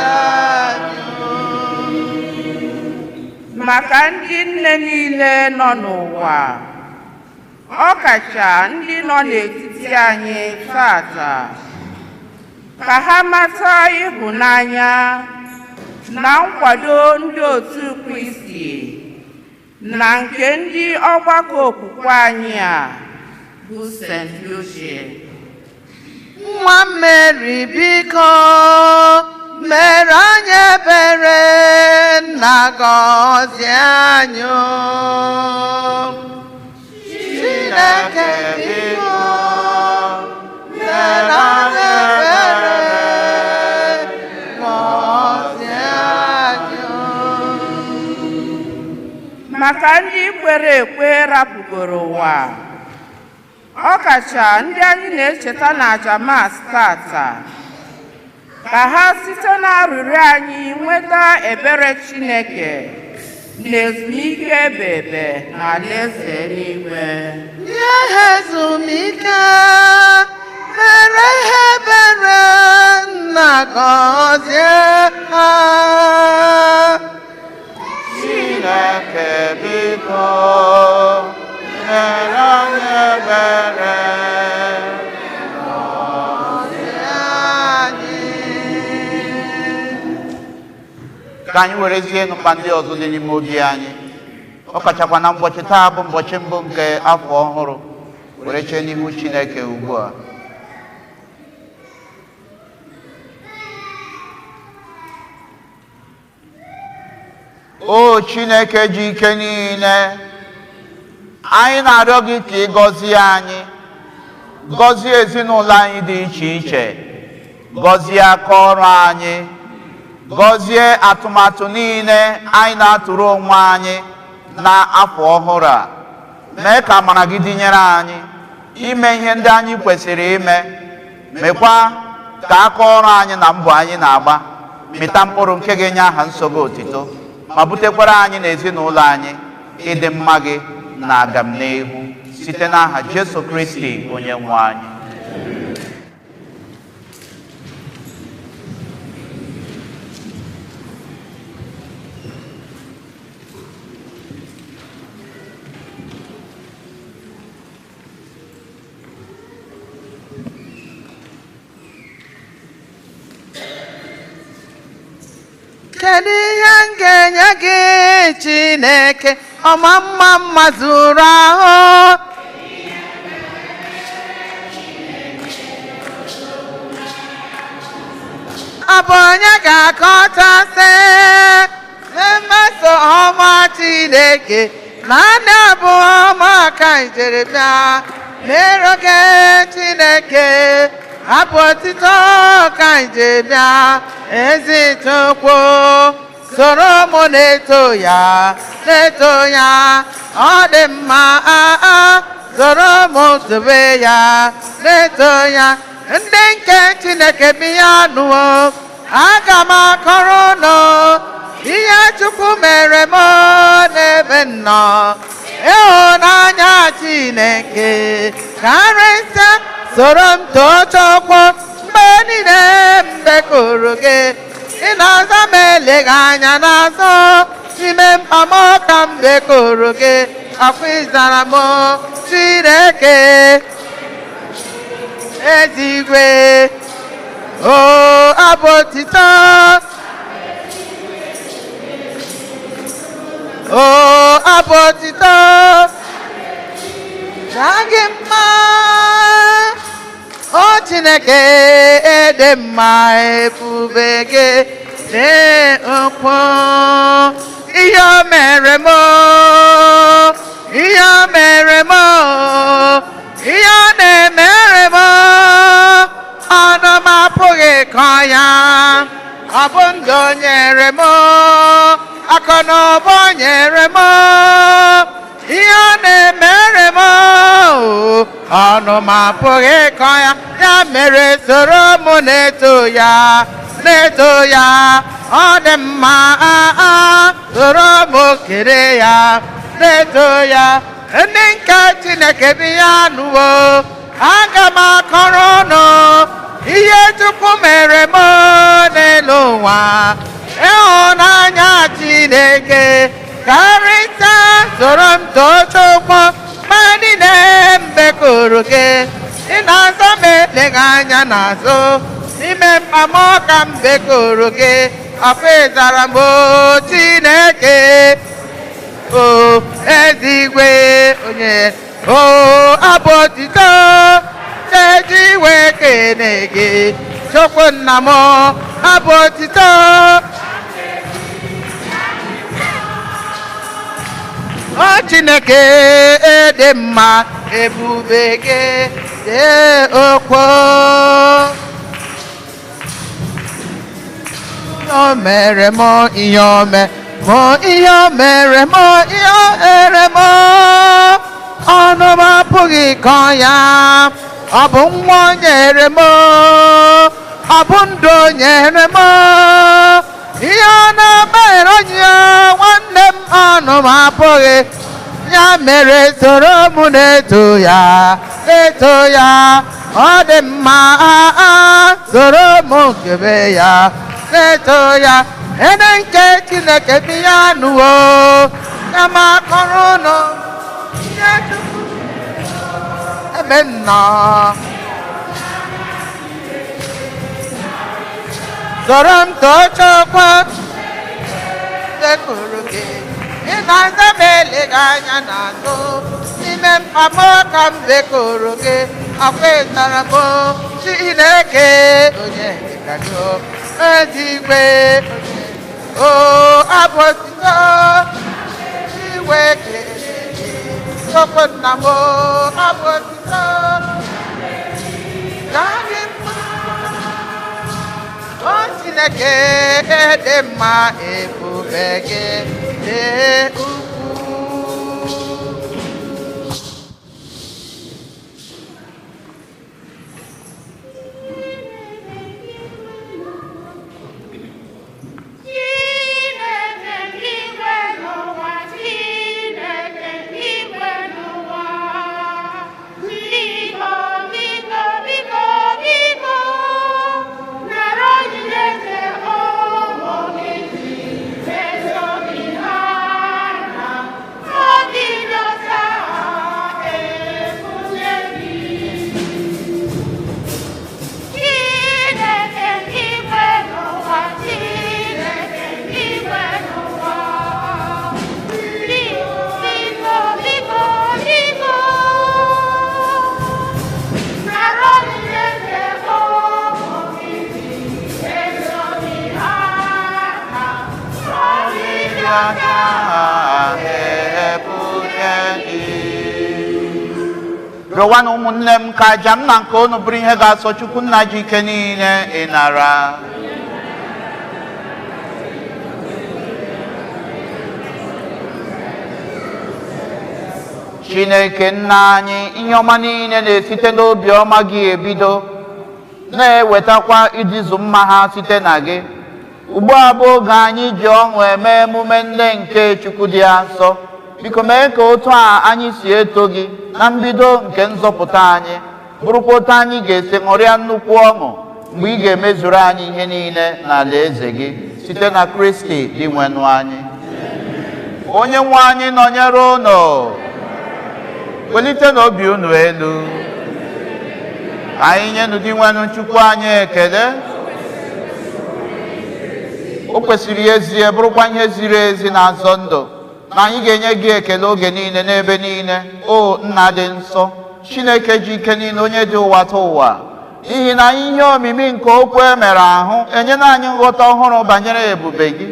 anyị o. Maka ndị nne niile nọ n'ụwa, ọkacha ndị nọ n'etiti anyị tata, ka ha mata ịhụnanya na nkwado ndị otu Kristi na nke ndị ọgbakọ okwukwe anyị a bụ St. Lucia. Nwa Mary, biko mere anyị ebere, nna, gọzie anyị o. Chineke, biko mere anyị ebere, gọzie anyị o. Maka ndị kwere ekwe rapụgoro ụwa, ọkacha ndị anyị na-echeta na aja Mass tata, ka ha site n'arịrịọ anyị nweta ebere Chineke na ezumike ebe ebe na alaeze eluigwe. Nye ha ezumike, mere ha ebere, nna, gọzie ha. Chineke, biko mere anyị ebere. Gọzie anyị. Ka anyị werezie mkpa ndị ọzọ dị n'ime obi anyị, ọ kachakwa na ụbọchị taa bụ ụbọchị mbụ nke afọ ọhụrụ, were chee n'ihu Chineke ugbu a. O Chineke ji ike niile, anyị na-arịọ gị ka ị gọzie anyị, gọzie ezinụlọ anyị dị iche iche, gọzie aka ọrụ anyị, gọzie atụmatụ niile anyị na-atụrụ onwe anyị. Na afọ ọhụrụ a, mee ka amara gị dịnyere anyị ime ihe ndị anyị kwesịrị ime. Mekwa ka aka ọrụ anyị na mbọ anyị na-agba mịta mkpụrụ nke ga-enye aha nsọ gị otito, ma butekwara anyị na ezinụlọ anyị ịdị mma gị na agamnihu, site n'aha Jesu Kristi onye nwe anyị. Kedu ihe m ga-enye gị, Chineke ọma mma mma zuru ahụ? Ọ bụ onye ga-akọchasị mmeso ọma Chineke? Naanị abụ ọma ka njere bịa mere gị, Chineke. Abụ otito ka nje bịa, ezi Chukwu. Soro mụ na-eto ya, na-eto ya, ọ dị mma. A soro mụ sobe ya, na-eto ya. Ndị nke Chineke, bi ya nụọ, aga m akọrọ ụnụ ihe Chukwu mere m n'ebe nnọ. Ịhụnanya Chineke karịsịa. Soro m too Chukwu mgbe niile. Mgbe kụrụ gị, ị na-aza m, eleghị anya n'azụ. N'ime mkpa m ka mgbe kụrụ gị, akwa ịzara m, Chineke ezigwe. O abụ otito, o abụ otito na gị mma. O Chineke dị mma, ebube gị dị ukwuu. Ihe o mere m, ihe o mere m, ihe ọ na-emere m, ọnụ m apụghị ịkọ ya. Ọ bụ ndụ o nyere m, akụ na ụba o nyere m, ihe ọ na-emere m, ọnụ m apụghị ịkọ ya. Ya mere, soro m na-eto ya, na-eto ya, ọ dị mma. Soro m kere ya, na-eto ya. Ndị nke Chineke, bi ya nụwo, aga m akọrọ ụnụ ihe Chukwu mere m n'elu ụwa. Ịhụnanya Chineke karịsịa. Soro m too Chukwu ma niile. Mgbe kụrụ gị, ị na-azọ m, eleghị anya n'azụ. N'ime mkpa m ka mgbe kụrụ gị, ọkwa ịzara m, o Chineke, o ezigwe onye. O abụ otito eji wee kene gị, Chukwu nna m. Abụ otito. O Chineke dị mma, ebube gị dị okwu. O mere m, ihe o mere m, ihe o mere m, ihe o mere m, ọnụ m apụghị ịkọ ya. Ọ bụ nwa o nyere m, ọ bụ ndụ o nyere m, ihe ọ na-emere onye nwanne m, ọnụ m apụghị. Ya mere, soro m na-eto ya, na-eto ya, ọ dị mma. Soro m kebe ya, na-eto ya. Ene nke Chineke, bi ya nụwo ya ma kọrọ ụnụ ihe Chukwu ebe nnọọ. Soro m too Chukwu. Sekpuru gị, ị na-aza m, eleghị anya n'azụ. N'ime mkpa m ka m bekuru gị, akwa ịzara m, Chineke onye dịka gị, ezigwe o. Abụ otito iwe kele gị, Chukwu nna m. Abụ otito ka gị mma. O Chineke dị mma, ebube gị dị ukwuu. Rịọwa na ụmụnne m ka aja m na nke unu bụrụ ihe ga-asọ Chukwu nna ji ike niile ịnara. Chineke nna anyị, ihe ọma niile na-esite n'obi ọma gị ebido, na-ewetakwa idizu mma ha site na gị. Ugbu a bụ oge anyị ji ọṅụ eme emume nne nke Chukwu dị asọ. Biko mee ka otu a anyị si eto gị na mbido nke nzọpụta anyị bụrụkwa otu anyị ga-esi ṅụrịa nnukwu ọṅụ mgbe ị ga-emezuru anyị ihe niile n'ala eze gị, site na Kristi dị nwenụ anyị. Onye nwe anyị nọnyere unu. Welite n'obi unu elu. Anyị nyenụ dị nwenụ Chukwu anyị ekele. O kwesịrị ezie bụrụkwa ihe ziri ezi na-azọ ndụ na anyị ga-enye gị ekele oge niile n'ebe niile, o nna dị nsọ, Chineke ji ike niile, onye dị ụwa ta ụwa, n'ihi na ihe omimi nke okwu e mere ahụ enyela anyị nghọta ọhụrụ banyere ebube gị.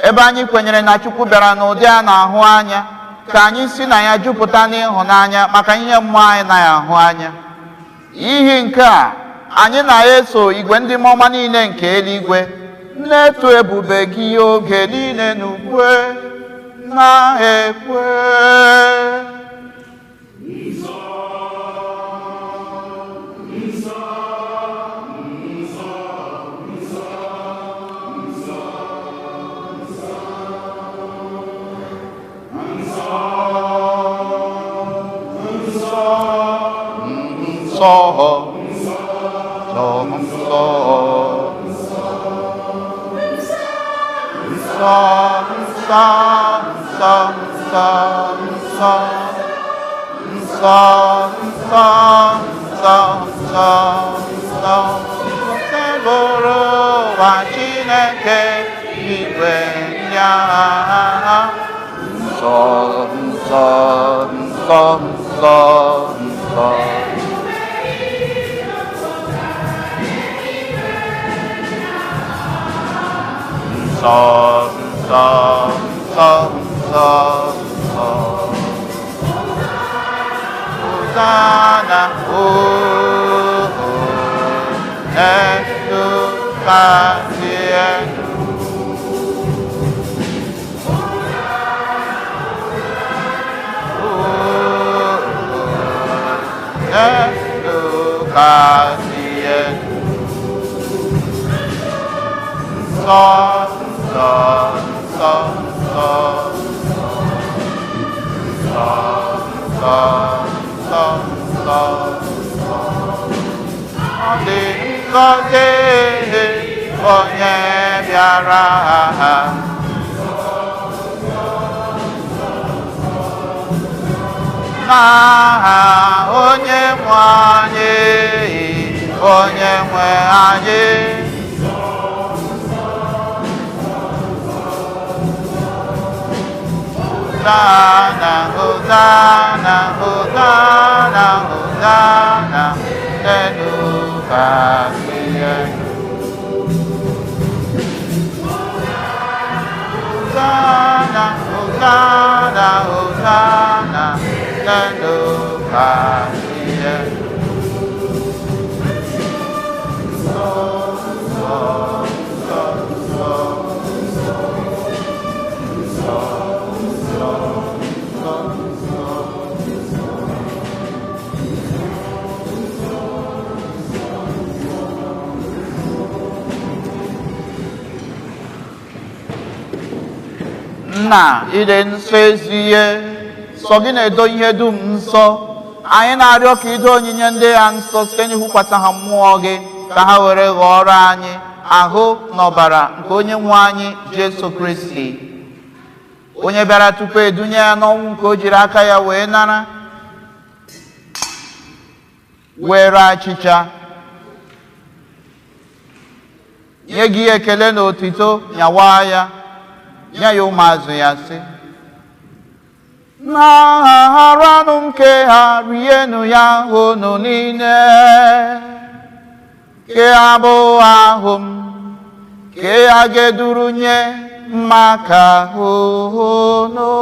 Ebe anyị kwenyere na Chukwu bịara n'ụdị a na-ahụ anya, ka anyị si na ya jupụta n'ịhụnanya maka ihe mmụọ anyị naghị ahụ anya. N'ihi nke a, anyị na-eso igwe ndị mmụọ ọma niile nke eluigwe na-eto ebube gị oge niile n'ukwe na-ekwe. Nsọ, nsọ, nsọ, nsọ, nsọ, nsọ, nsọ, nsọ, nsọ, nsọ, nsọ, nsọ, nsọ, bụrụ ụwa Chineke igwe ndị agha. Nsọ, nsọ, nsọ, nsọ, nsọ. Nsọ, nsọ, nsọ, nsọ, nsọ. Hosanna, oh, oh, n'elu kasị elu. Oh, oh, n'elu kasị elu. Nsọ, nsọ, nsọ, nsọ, nsọ, nsọ, nsọ, nsọ, nsọ. Ọ dị ngọzi onye bịara n'aha onye nwe anyị, onye nwe anyị. Hosanna, Hosanna, Hosanna, Hosanna, n'elu kasị elu. Hosanna, Hosanna, Hosanna, n'elu kasị elu. Nsọ, nsọ, nsọ, nsọ, nsọ, nsọ, nsọ, nsọ, nsọ. Nna, ịdị nsọ ezi ihe sọ gị na-edo ihe dum nsọ. Anyị na-arịọ ka ido onyinye ndị ya nsọ site n'ihukwasị ha mmụọ gị, ka ha were ghọọrọ anyị ahụ na ọbara nke onye nwe anyị Jesu Kristi, onye bịara tupu edunye ya n'ọnwụ nke o jiri aka ya wee nara, were achịcha nye gị ekele na otito, nyawa ya, nye ya ụmụazụ ya, sị: "Na-aharanụ nke ha, rienụ ya unu niile, ke abụ ahụ m, ke a ga-eduru nye maka unu."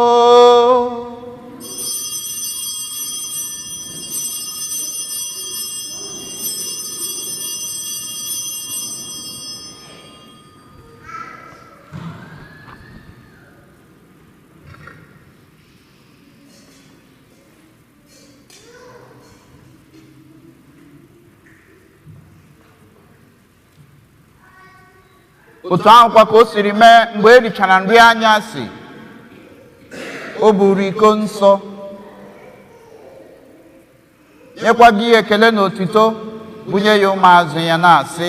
Otu ahụkwa ka o siri mee mgbe e richara nri anyasị, o buru iko nsọ, nyekwa gị ekele na otuto, bunye ya ụmụazụ ya na-asị: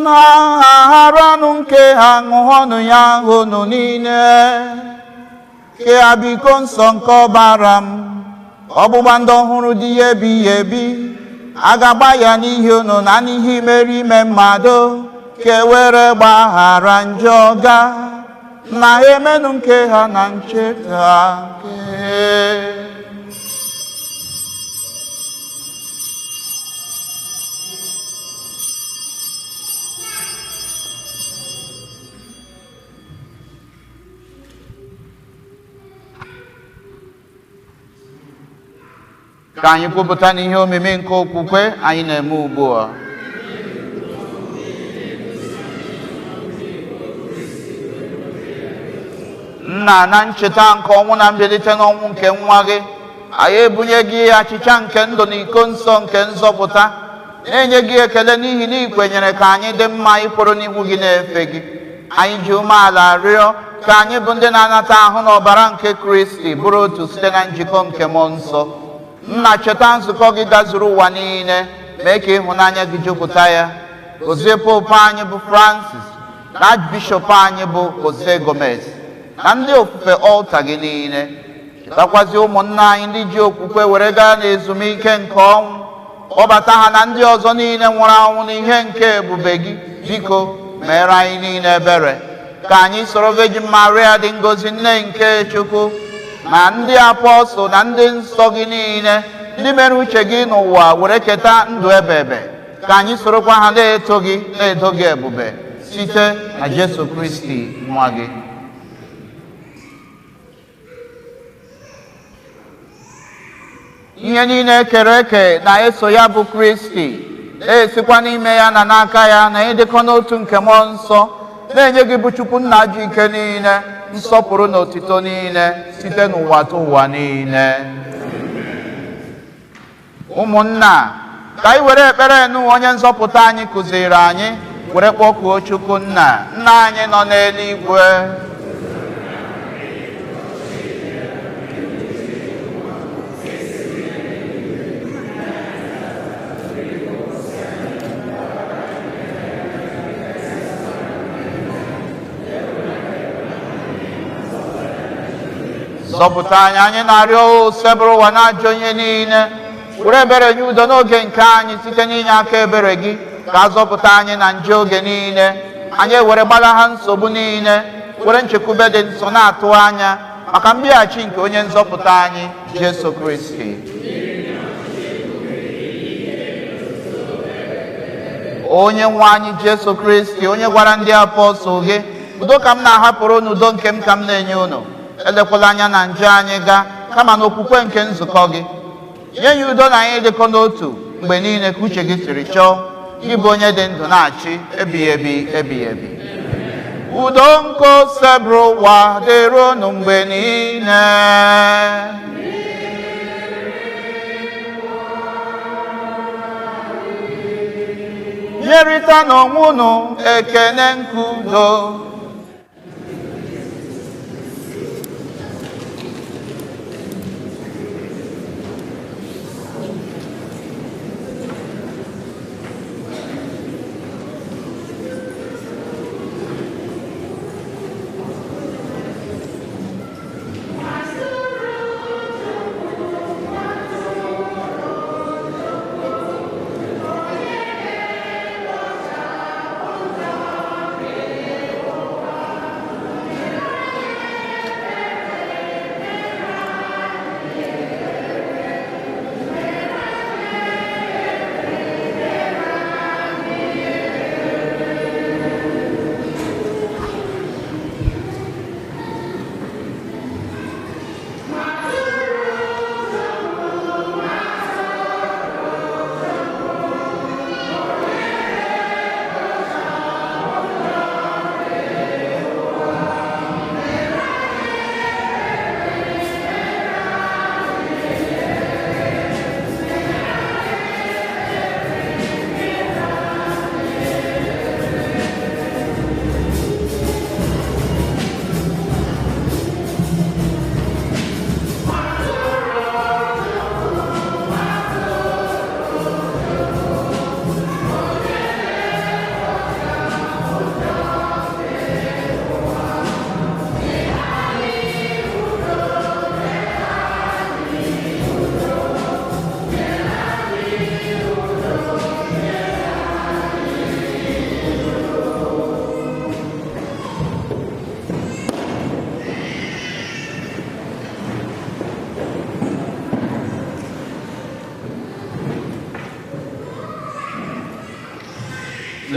na-agharanụ nke ha, ṅụọnụ ya unu niile, ke ha bụ iko nsọ nke ọbara m, ọgbụgba ndụ ọhụrụ dị ya ebighị ebi, a ga-agba ya n'ihi unu na n'ihi imere mmadụ, ka e were gbaghara njọ ga na emenụ nke ha na ncheta nke. Ka anyị kwupụta n'ihe omimi nke okwukwe anyị na-eme ugbu a. Nna, na ncheta nke ọnwụ na mbilite n'ọnwụ nke nwa gị, anyị ebunye gị achịcha nke ndụ na iko nsọ nke nzọpụta, na-enye gị ekele n'ihi na ị kwenyere ka anyị dị mma ịkwụrụ n'ihu gị na-efe gị. Anyị ji umeala rịọ ka anyị bụ ndị na-anata ahụ na ọbara nke Kristi bụrụ otu site na njikọ nke mmụọ nsọ. Nna, cheta nzukọ gị gazuru ụwa niile, mee ka ịhụnanya gị jupụta ya. Gozie Popu anyị bụ Francis na Archbishop anyị bụ Jose Gomez na ndị ofufe ọlta gị niile. Chetakwazi ụmụnna anyị ndị ji okwukwe were gaa n'ezumike nke ọnwụ, kpọbata ha na ndị ọzọ niile nwụrụ anwụ n'ihe nke ebube gị. Biko meere anyị niile ebere, ka anyị soro Virgin Maria dị ngọzi, nne nke Chukwu, na ndị apọstụl na ndị nsọ gị niile, ndị mere uche gị n'ụwa were keta ndụ ebebe, ka anyị sorokwa ha na-eto gị, na-edo gị ebube, site na Jesu Kristi nwa gị. Ihe niile ekere eke na-eso ya bụ Kristi, na-esikwa n'ime ya na n'aka ya na ịdịkọ n'otu nke mmụọ nsọ, na-enye gị bụ Chukwu nna ji ike niile nsọpụrụ na otito niile site n'ụwa tụ ụwa niile. Ụmụnna, ka anyị were ekpere nụ onye nzọpụta anyị kụziri anyị were kpọkuo Chukwu nna. Nna anyị nọ n'eluigwe, zọpụta anyị, anyị na-arịọ osebụrụ ụwa na-ajọ ihe niile, were ebere nye udo n'oge nke anyị site n'inye aka ebere gị, ka a zọpụta anyị na nje oge niile, anyị ewere gbalaha nsogbu niile, were nchekwube dị nsọ na-atụ anya maka mbịaghachi nke onye nzọpụta anyị Jesu Kristi. Onye nwe anyị Jesu Kristi, onye gwara ndị apọstụl gị, udo ka m na-ahapụrụ unu, udo nke m ka m na-enye unu, elekwala anya na nje anyị gaa, kama na okwukwe nke nzukọ gị, nye ya udo na anyị dịkọ n'otu mgbe niile ka uche gị siri chọọ, gị bụ onye dị ndụ na-achị ebighị ebi ebighị ebi. Udo nke osebụrụ ụwa dịrị unu mgbe niile. Nyerịta n'onwe unu ekene nke udo.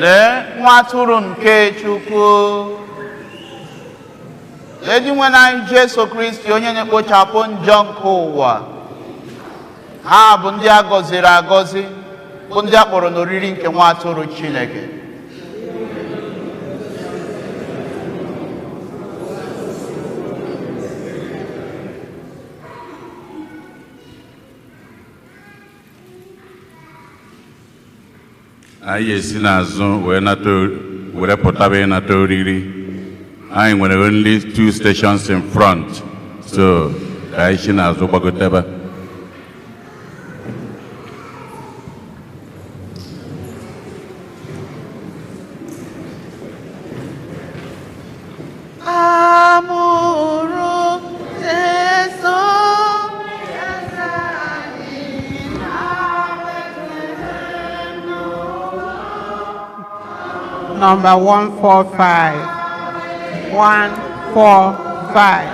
Lee nwa atụrụ nke Chukwu. Lee Dinwenụ anyị Jesu Kristi, onye na-ekpochapụ njọ nke ụwa. Ha bụ ndị a gọziri agọzi, bụ ndị a kpọrọ n'oriri nke nwa atụrụ Chineke. Anyị esi n'azụ wee nata, were pụtaba ịnata oriri. Anyị nwere only two stations in front, so ka anyị si n'azụ gbagotebe. Amụrụ Jesu eze anyị na Betlehem n'ụwa. Number 145. 145.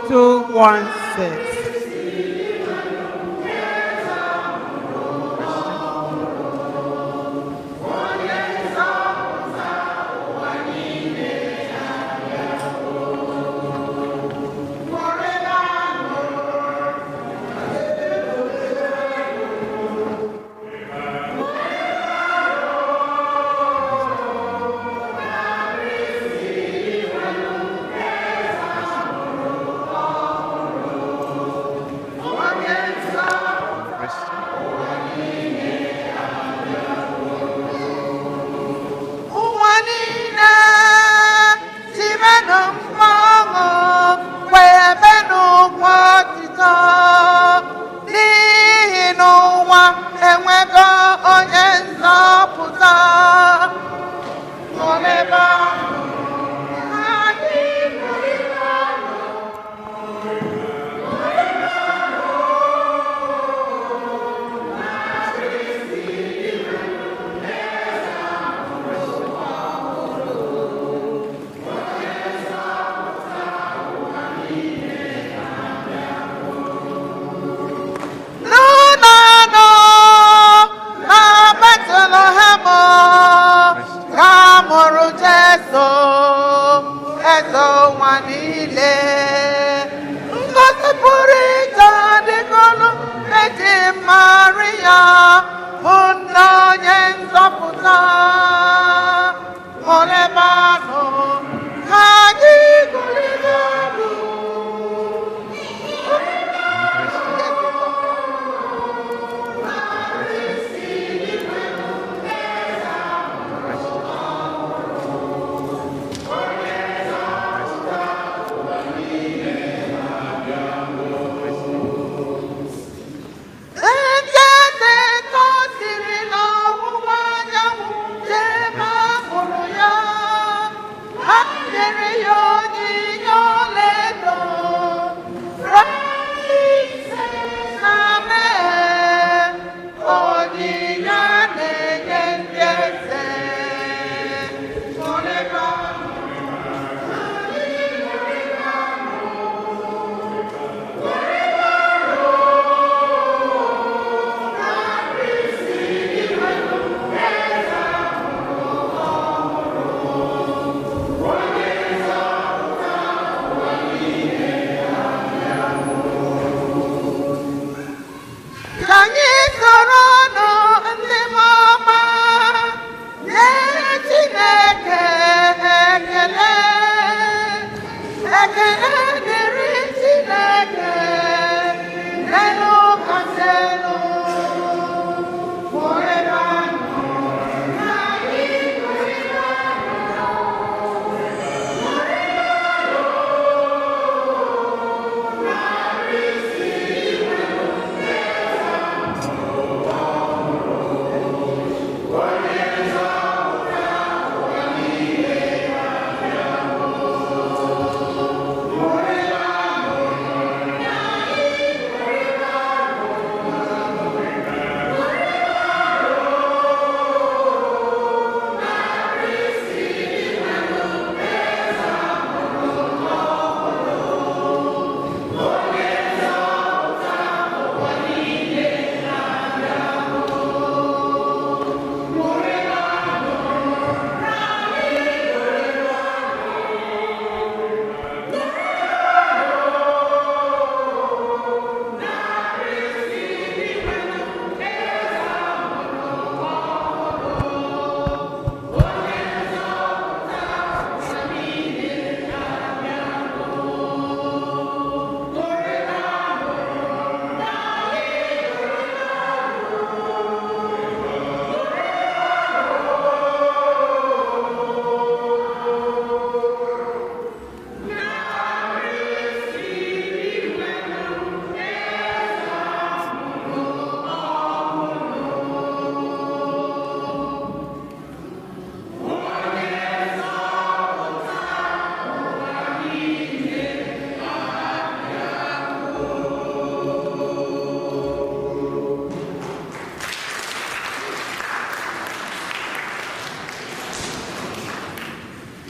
216.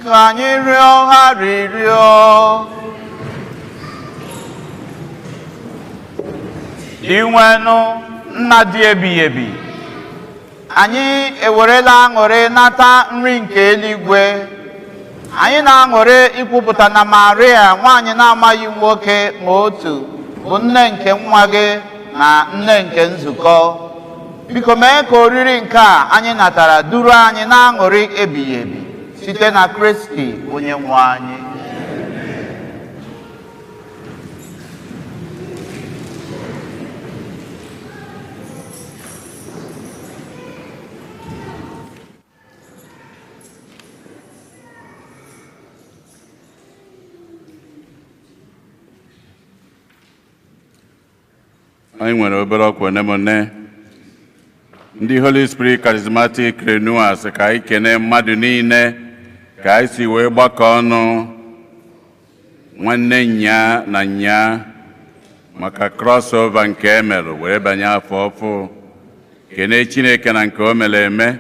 Ka anyị rịọ arịrịọ. Dinwenụ, Nna dị ebighị ebi, anyị ewerela aṅụrị nata nri nke eluigwe. Anyị na-aṅụrị ikwupụta na Maria, nwaanyị na-amaghị nwoke ma otu, bụ nne nke nwa gị na nne nke nzukọ. Biko mee ka oriri nke a anyị natara duru anyị na-aṅụrị ebighị ebi site na Kristi onye nwe anyị. Anyị nwere obere ọkwa one ma one. Ndị Holy Spirit Charismatic Renewals, ka anyị kene mmadụ niile ka anyị si wee gbakọ ọnụ nwanne nya na nya maka crossover nke emelụ wee banye afọ ọfụ. Kene Chineke na nke o mere eme,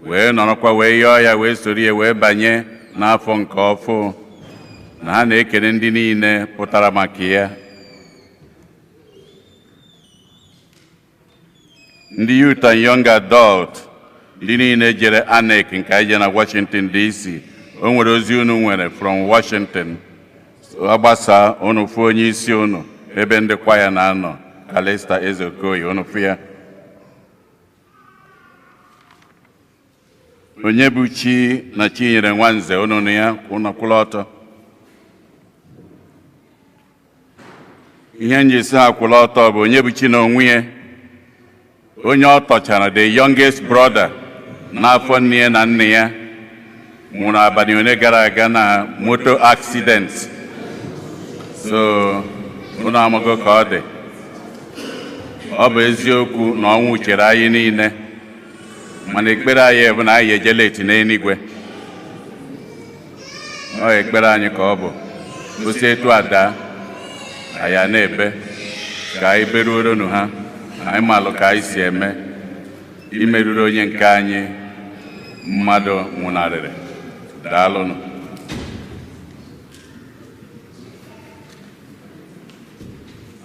wee nọrọkwa wee yọọ ya, wee soro ya wee banye n'afọ nke ọfụ, na ha na-ekene ndị niile pụtara maka ya. Ndị youth and young adult, ndị niile jere ANEC nke anyị je na Washington DC, o nwere ozi unu nwere from Washington. Agbasa, unu fụ onye isi unu ebe ndị kwaya na-anọ, Kalista Ezeokoye, unu fụ ya. Onye bụ chi na Chinyere Nwanze, unu nụ ya, unu kwụrụ ọtọ. Ihe njisi ha kwụrụ ọtọ bụ onye bụ chi na onwe ya, onye ọ tọchara, the youngest brother n'afọ nne ya na nne ya, nwụrụ abalị one gara aga na moto accident. So unu amago ka ọ dị. Ọ bụ eziokwu na ọnwụ chere anyị niile, mana ekpere anyị bụ na anyị eje late n'eluigwe. Ọ ekpere anyị ka ọ bụ osi etu ada anyị a na-ebe ka anyị beruoronu ha. Anyị malụ ka anyị si eme imeruru onye nke anyị mmadụ nwụnarịrị. Daalụnụ.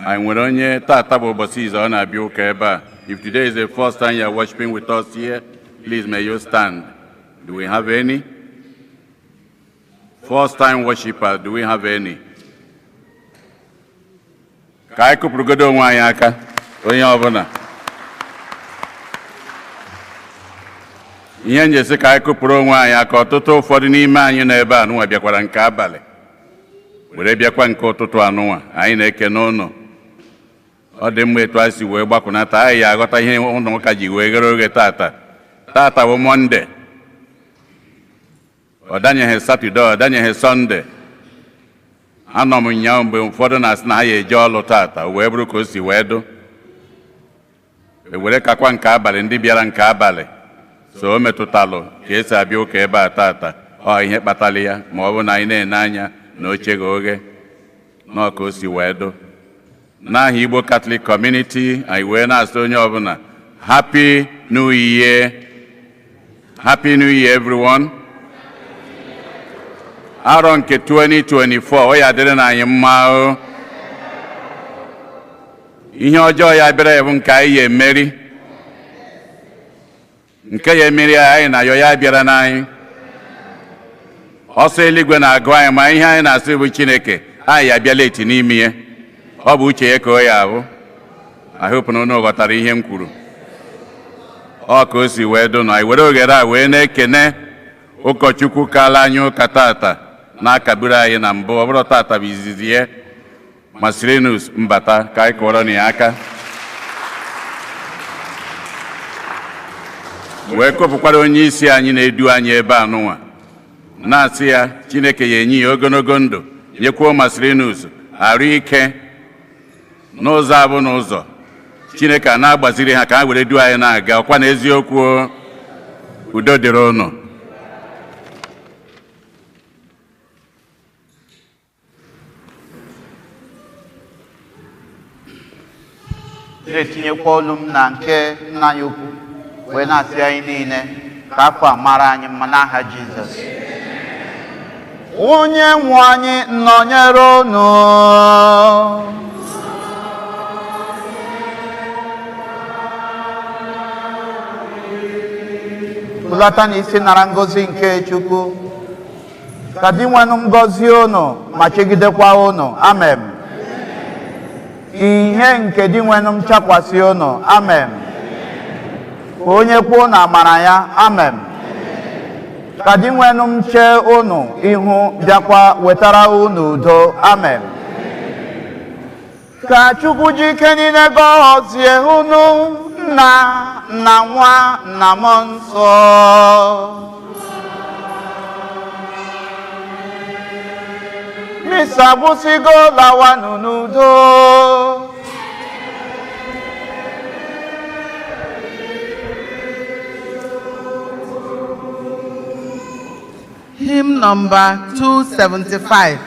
Anyị nwere onye tata bụ ụbọchị izu ọ na-abịa ụka ebe a? If today is the first time you are worshiping with us here, please may you stand. Do we have any first time worshiper? Do we have any? Ka anyị kụpụrụgodo onwe anyị aka, onye ọbụla. Ihe njesi ka anyị kụpụrụ onwe anyị aka, ọtụtụ ụfọdụ n'ime anyị nọ ebe a nụnwa bịakwara nke abalị, were bịakwa nke ụtụtụ anụnwa. Anyị na-ekene ụnụ. Ọ dị mma etu anyị si wee gbakọnata. Anyị ya aghọta ihe ụlọ ụka ji wee ghere oghe tata. Tata bụ Monday, ọ danyeghị Saturday, ọ danyeghị Sunday. Anọ m ụnyaahụ mgbe ụfọdụ na-asị na ha ya eje ọlụ tata, o wee bụrụ ka o si wee dụ, ewere kakwa nke abalị, ndị bịara nke abalị. So o metụtalụ ka esi abịa ụka ebe a tata. Ọ ihe kpatara ya, ma ọ bụ na anyị na-ene anya na oche gị oghe nọọ ka o si wee dụ. N'aha Igbo Catholic Community, anyị wee na-asị onye ọbụla Happy New Year. Happy New Year, everyone. Arọ nke 2024, ọ ya dịrị na anyị mma o. Ihe ọjọọ ya bịara ya bụ nke anyị ya emeri, nke ya emeri anyị na yọ ya bịara n'anyị. Ọsọ eluigwe na-agụ anyị, ma ihe anyị na-asị bụ Chineke anyị ya abịala eti n'ime ya. Ọ bụ uche ya ka ọ ya abụ. I hope na unu ghọtara ihe m kwuru. Ọ ka o si wee dụ nọ. Anyị were oghere a wee na-ekene ụkọchukwu kala anyị ụka tata, na-akagburu anyị na mbụ. Ọ bụrụ tata bụ izizi ya, Marcellinus Mbata, ka anyị kụọrọ na ya aka, wee kụpụkwara onye isi anyị na-edu anyị ebe a nụnwa, na-asị ya Chineke ya enye ya ogologo ndụ, nyekwuo Marcellinus arụ ike n'ụzọ abụ n'ụzọ Chineke a na-agbaziri ha ka ha were duo anyị na-aga. Ọkwa na eziokwu o? Udo dịrị ụnụ. Na-etinyekwa olu m na nke nna anyị ukwu wee na-asị anyị niile ka afọ a mara anyị mma n'aha Jizọs. Onye nwe anyị nọnyere unu. Hulata n'isi nara ngọzi nke Chukwu. Ka Dinwenụ ngọzie unu ma chegidekwa unu. Amen. Ihe nke Dinwenụ m chakwasị unu. Amen. Ka onye kwuo na amara ya. Amen. Ka Dinwenụ m chee unu ihu bịakwa wetara unu udo. Amen. Ka Chukwu ji ike niile gọzie unu, Nna na Nwa na Mmụọ Nsọ. Misa gwụsịgo, lawanụ n'udo. Hymn number 275.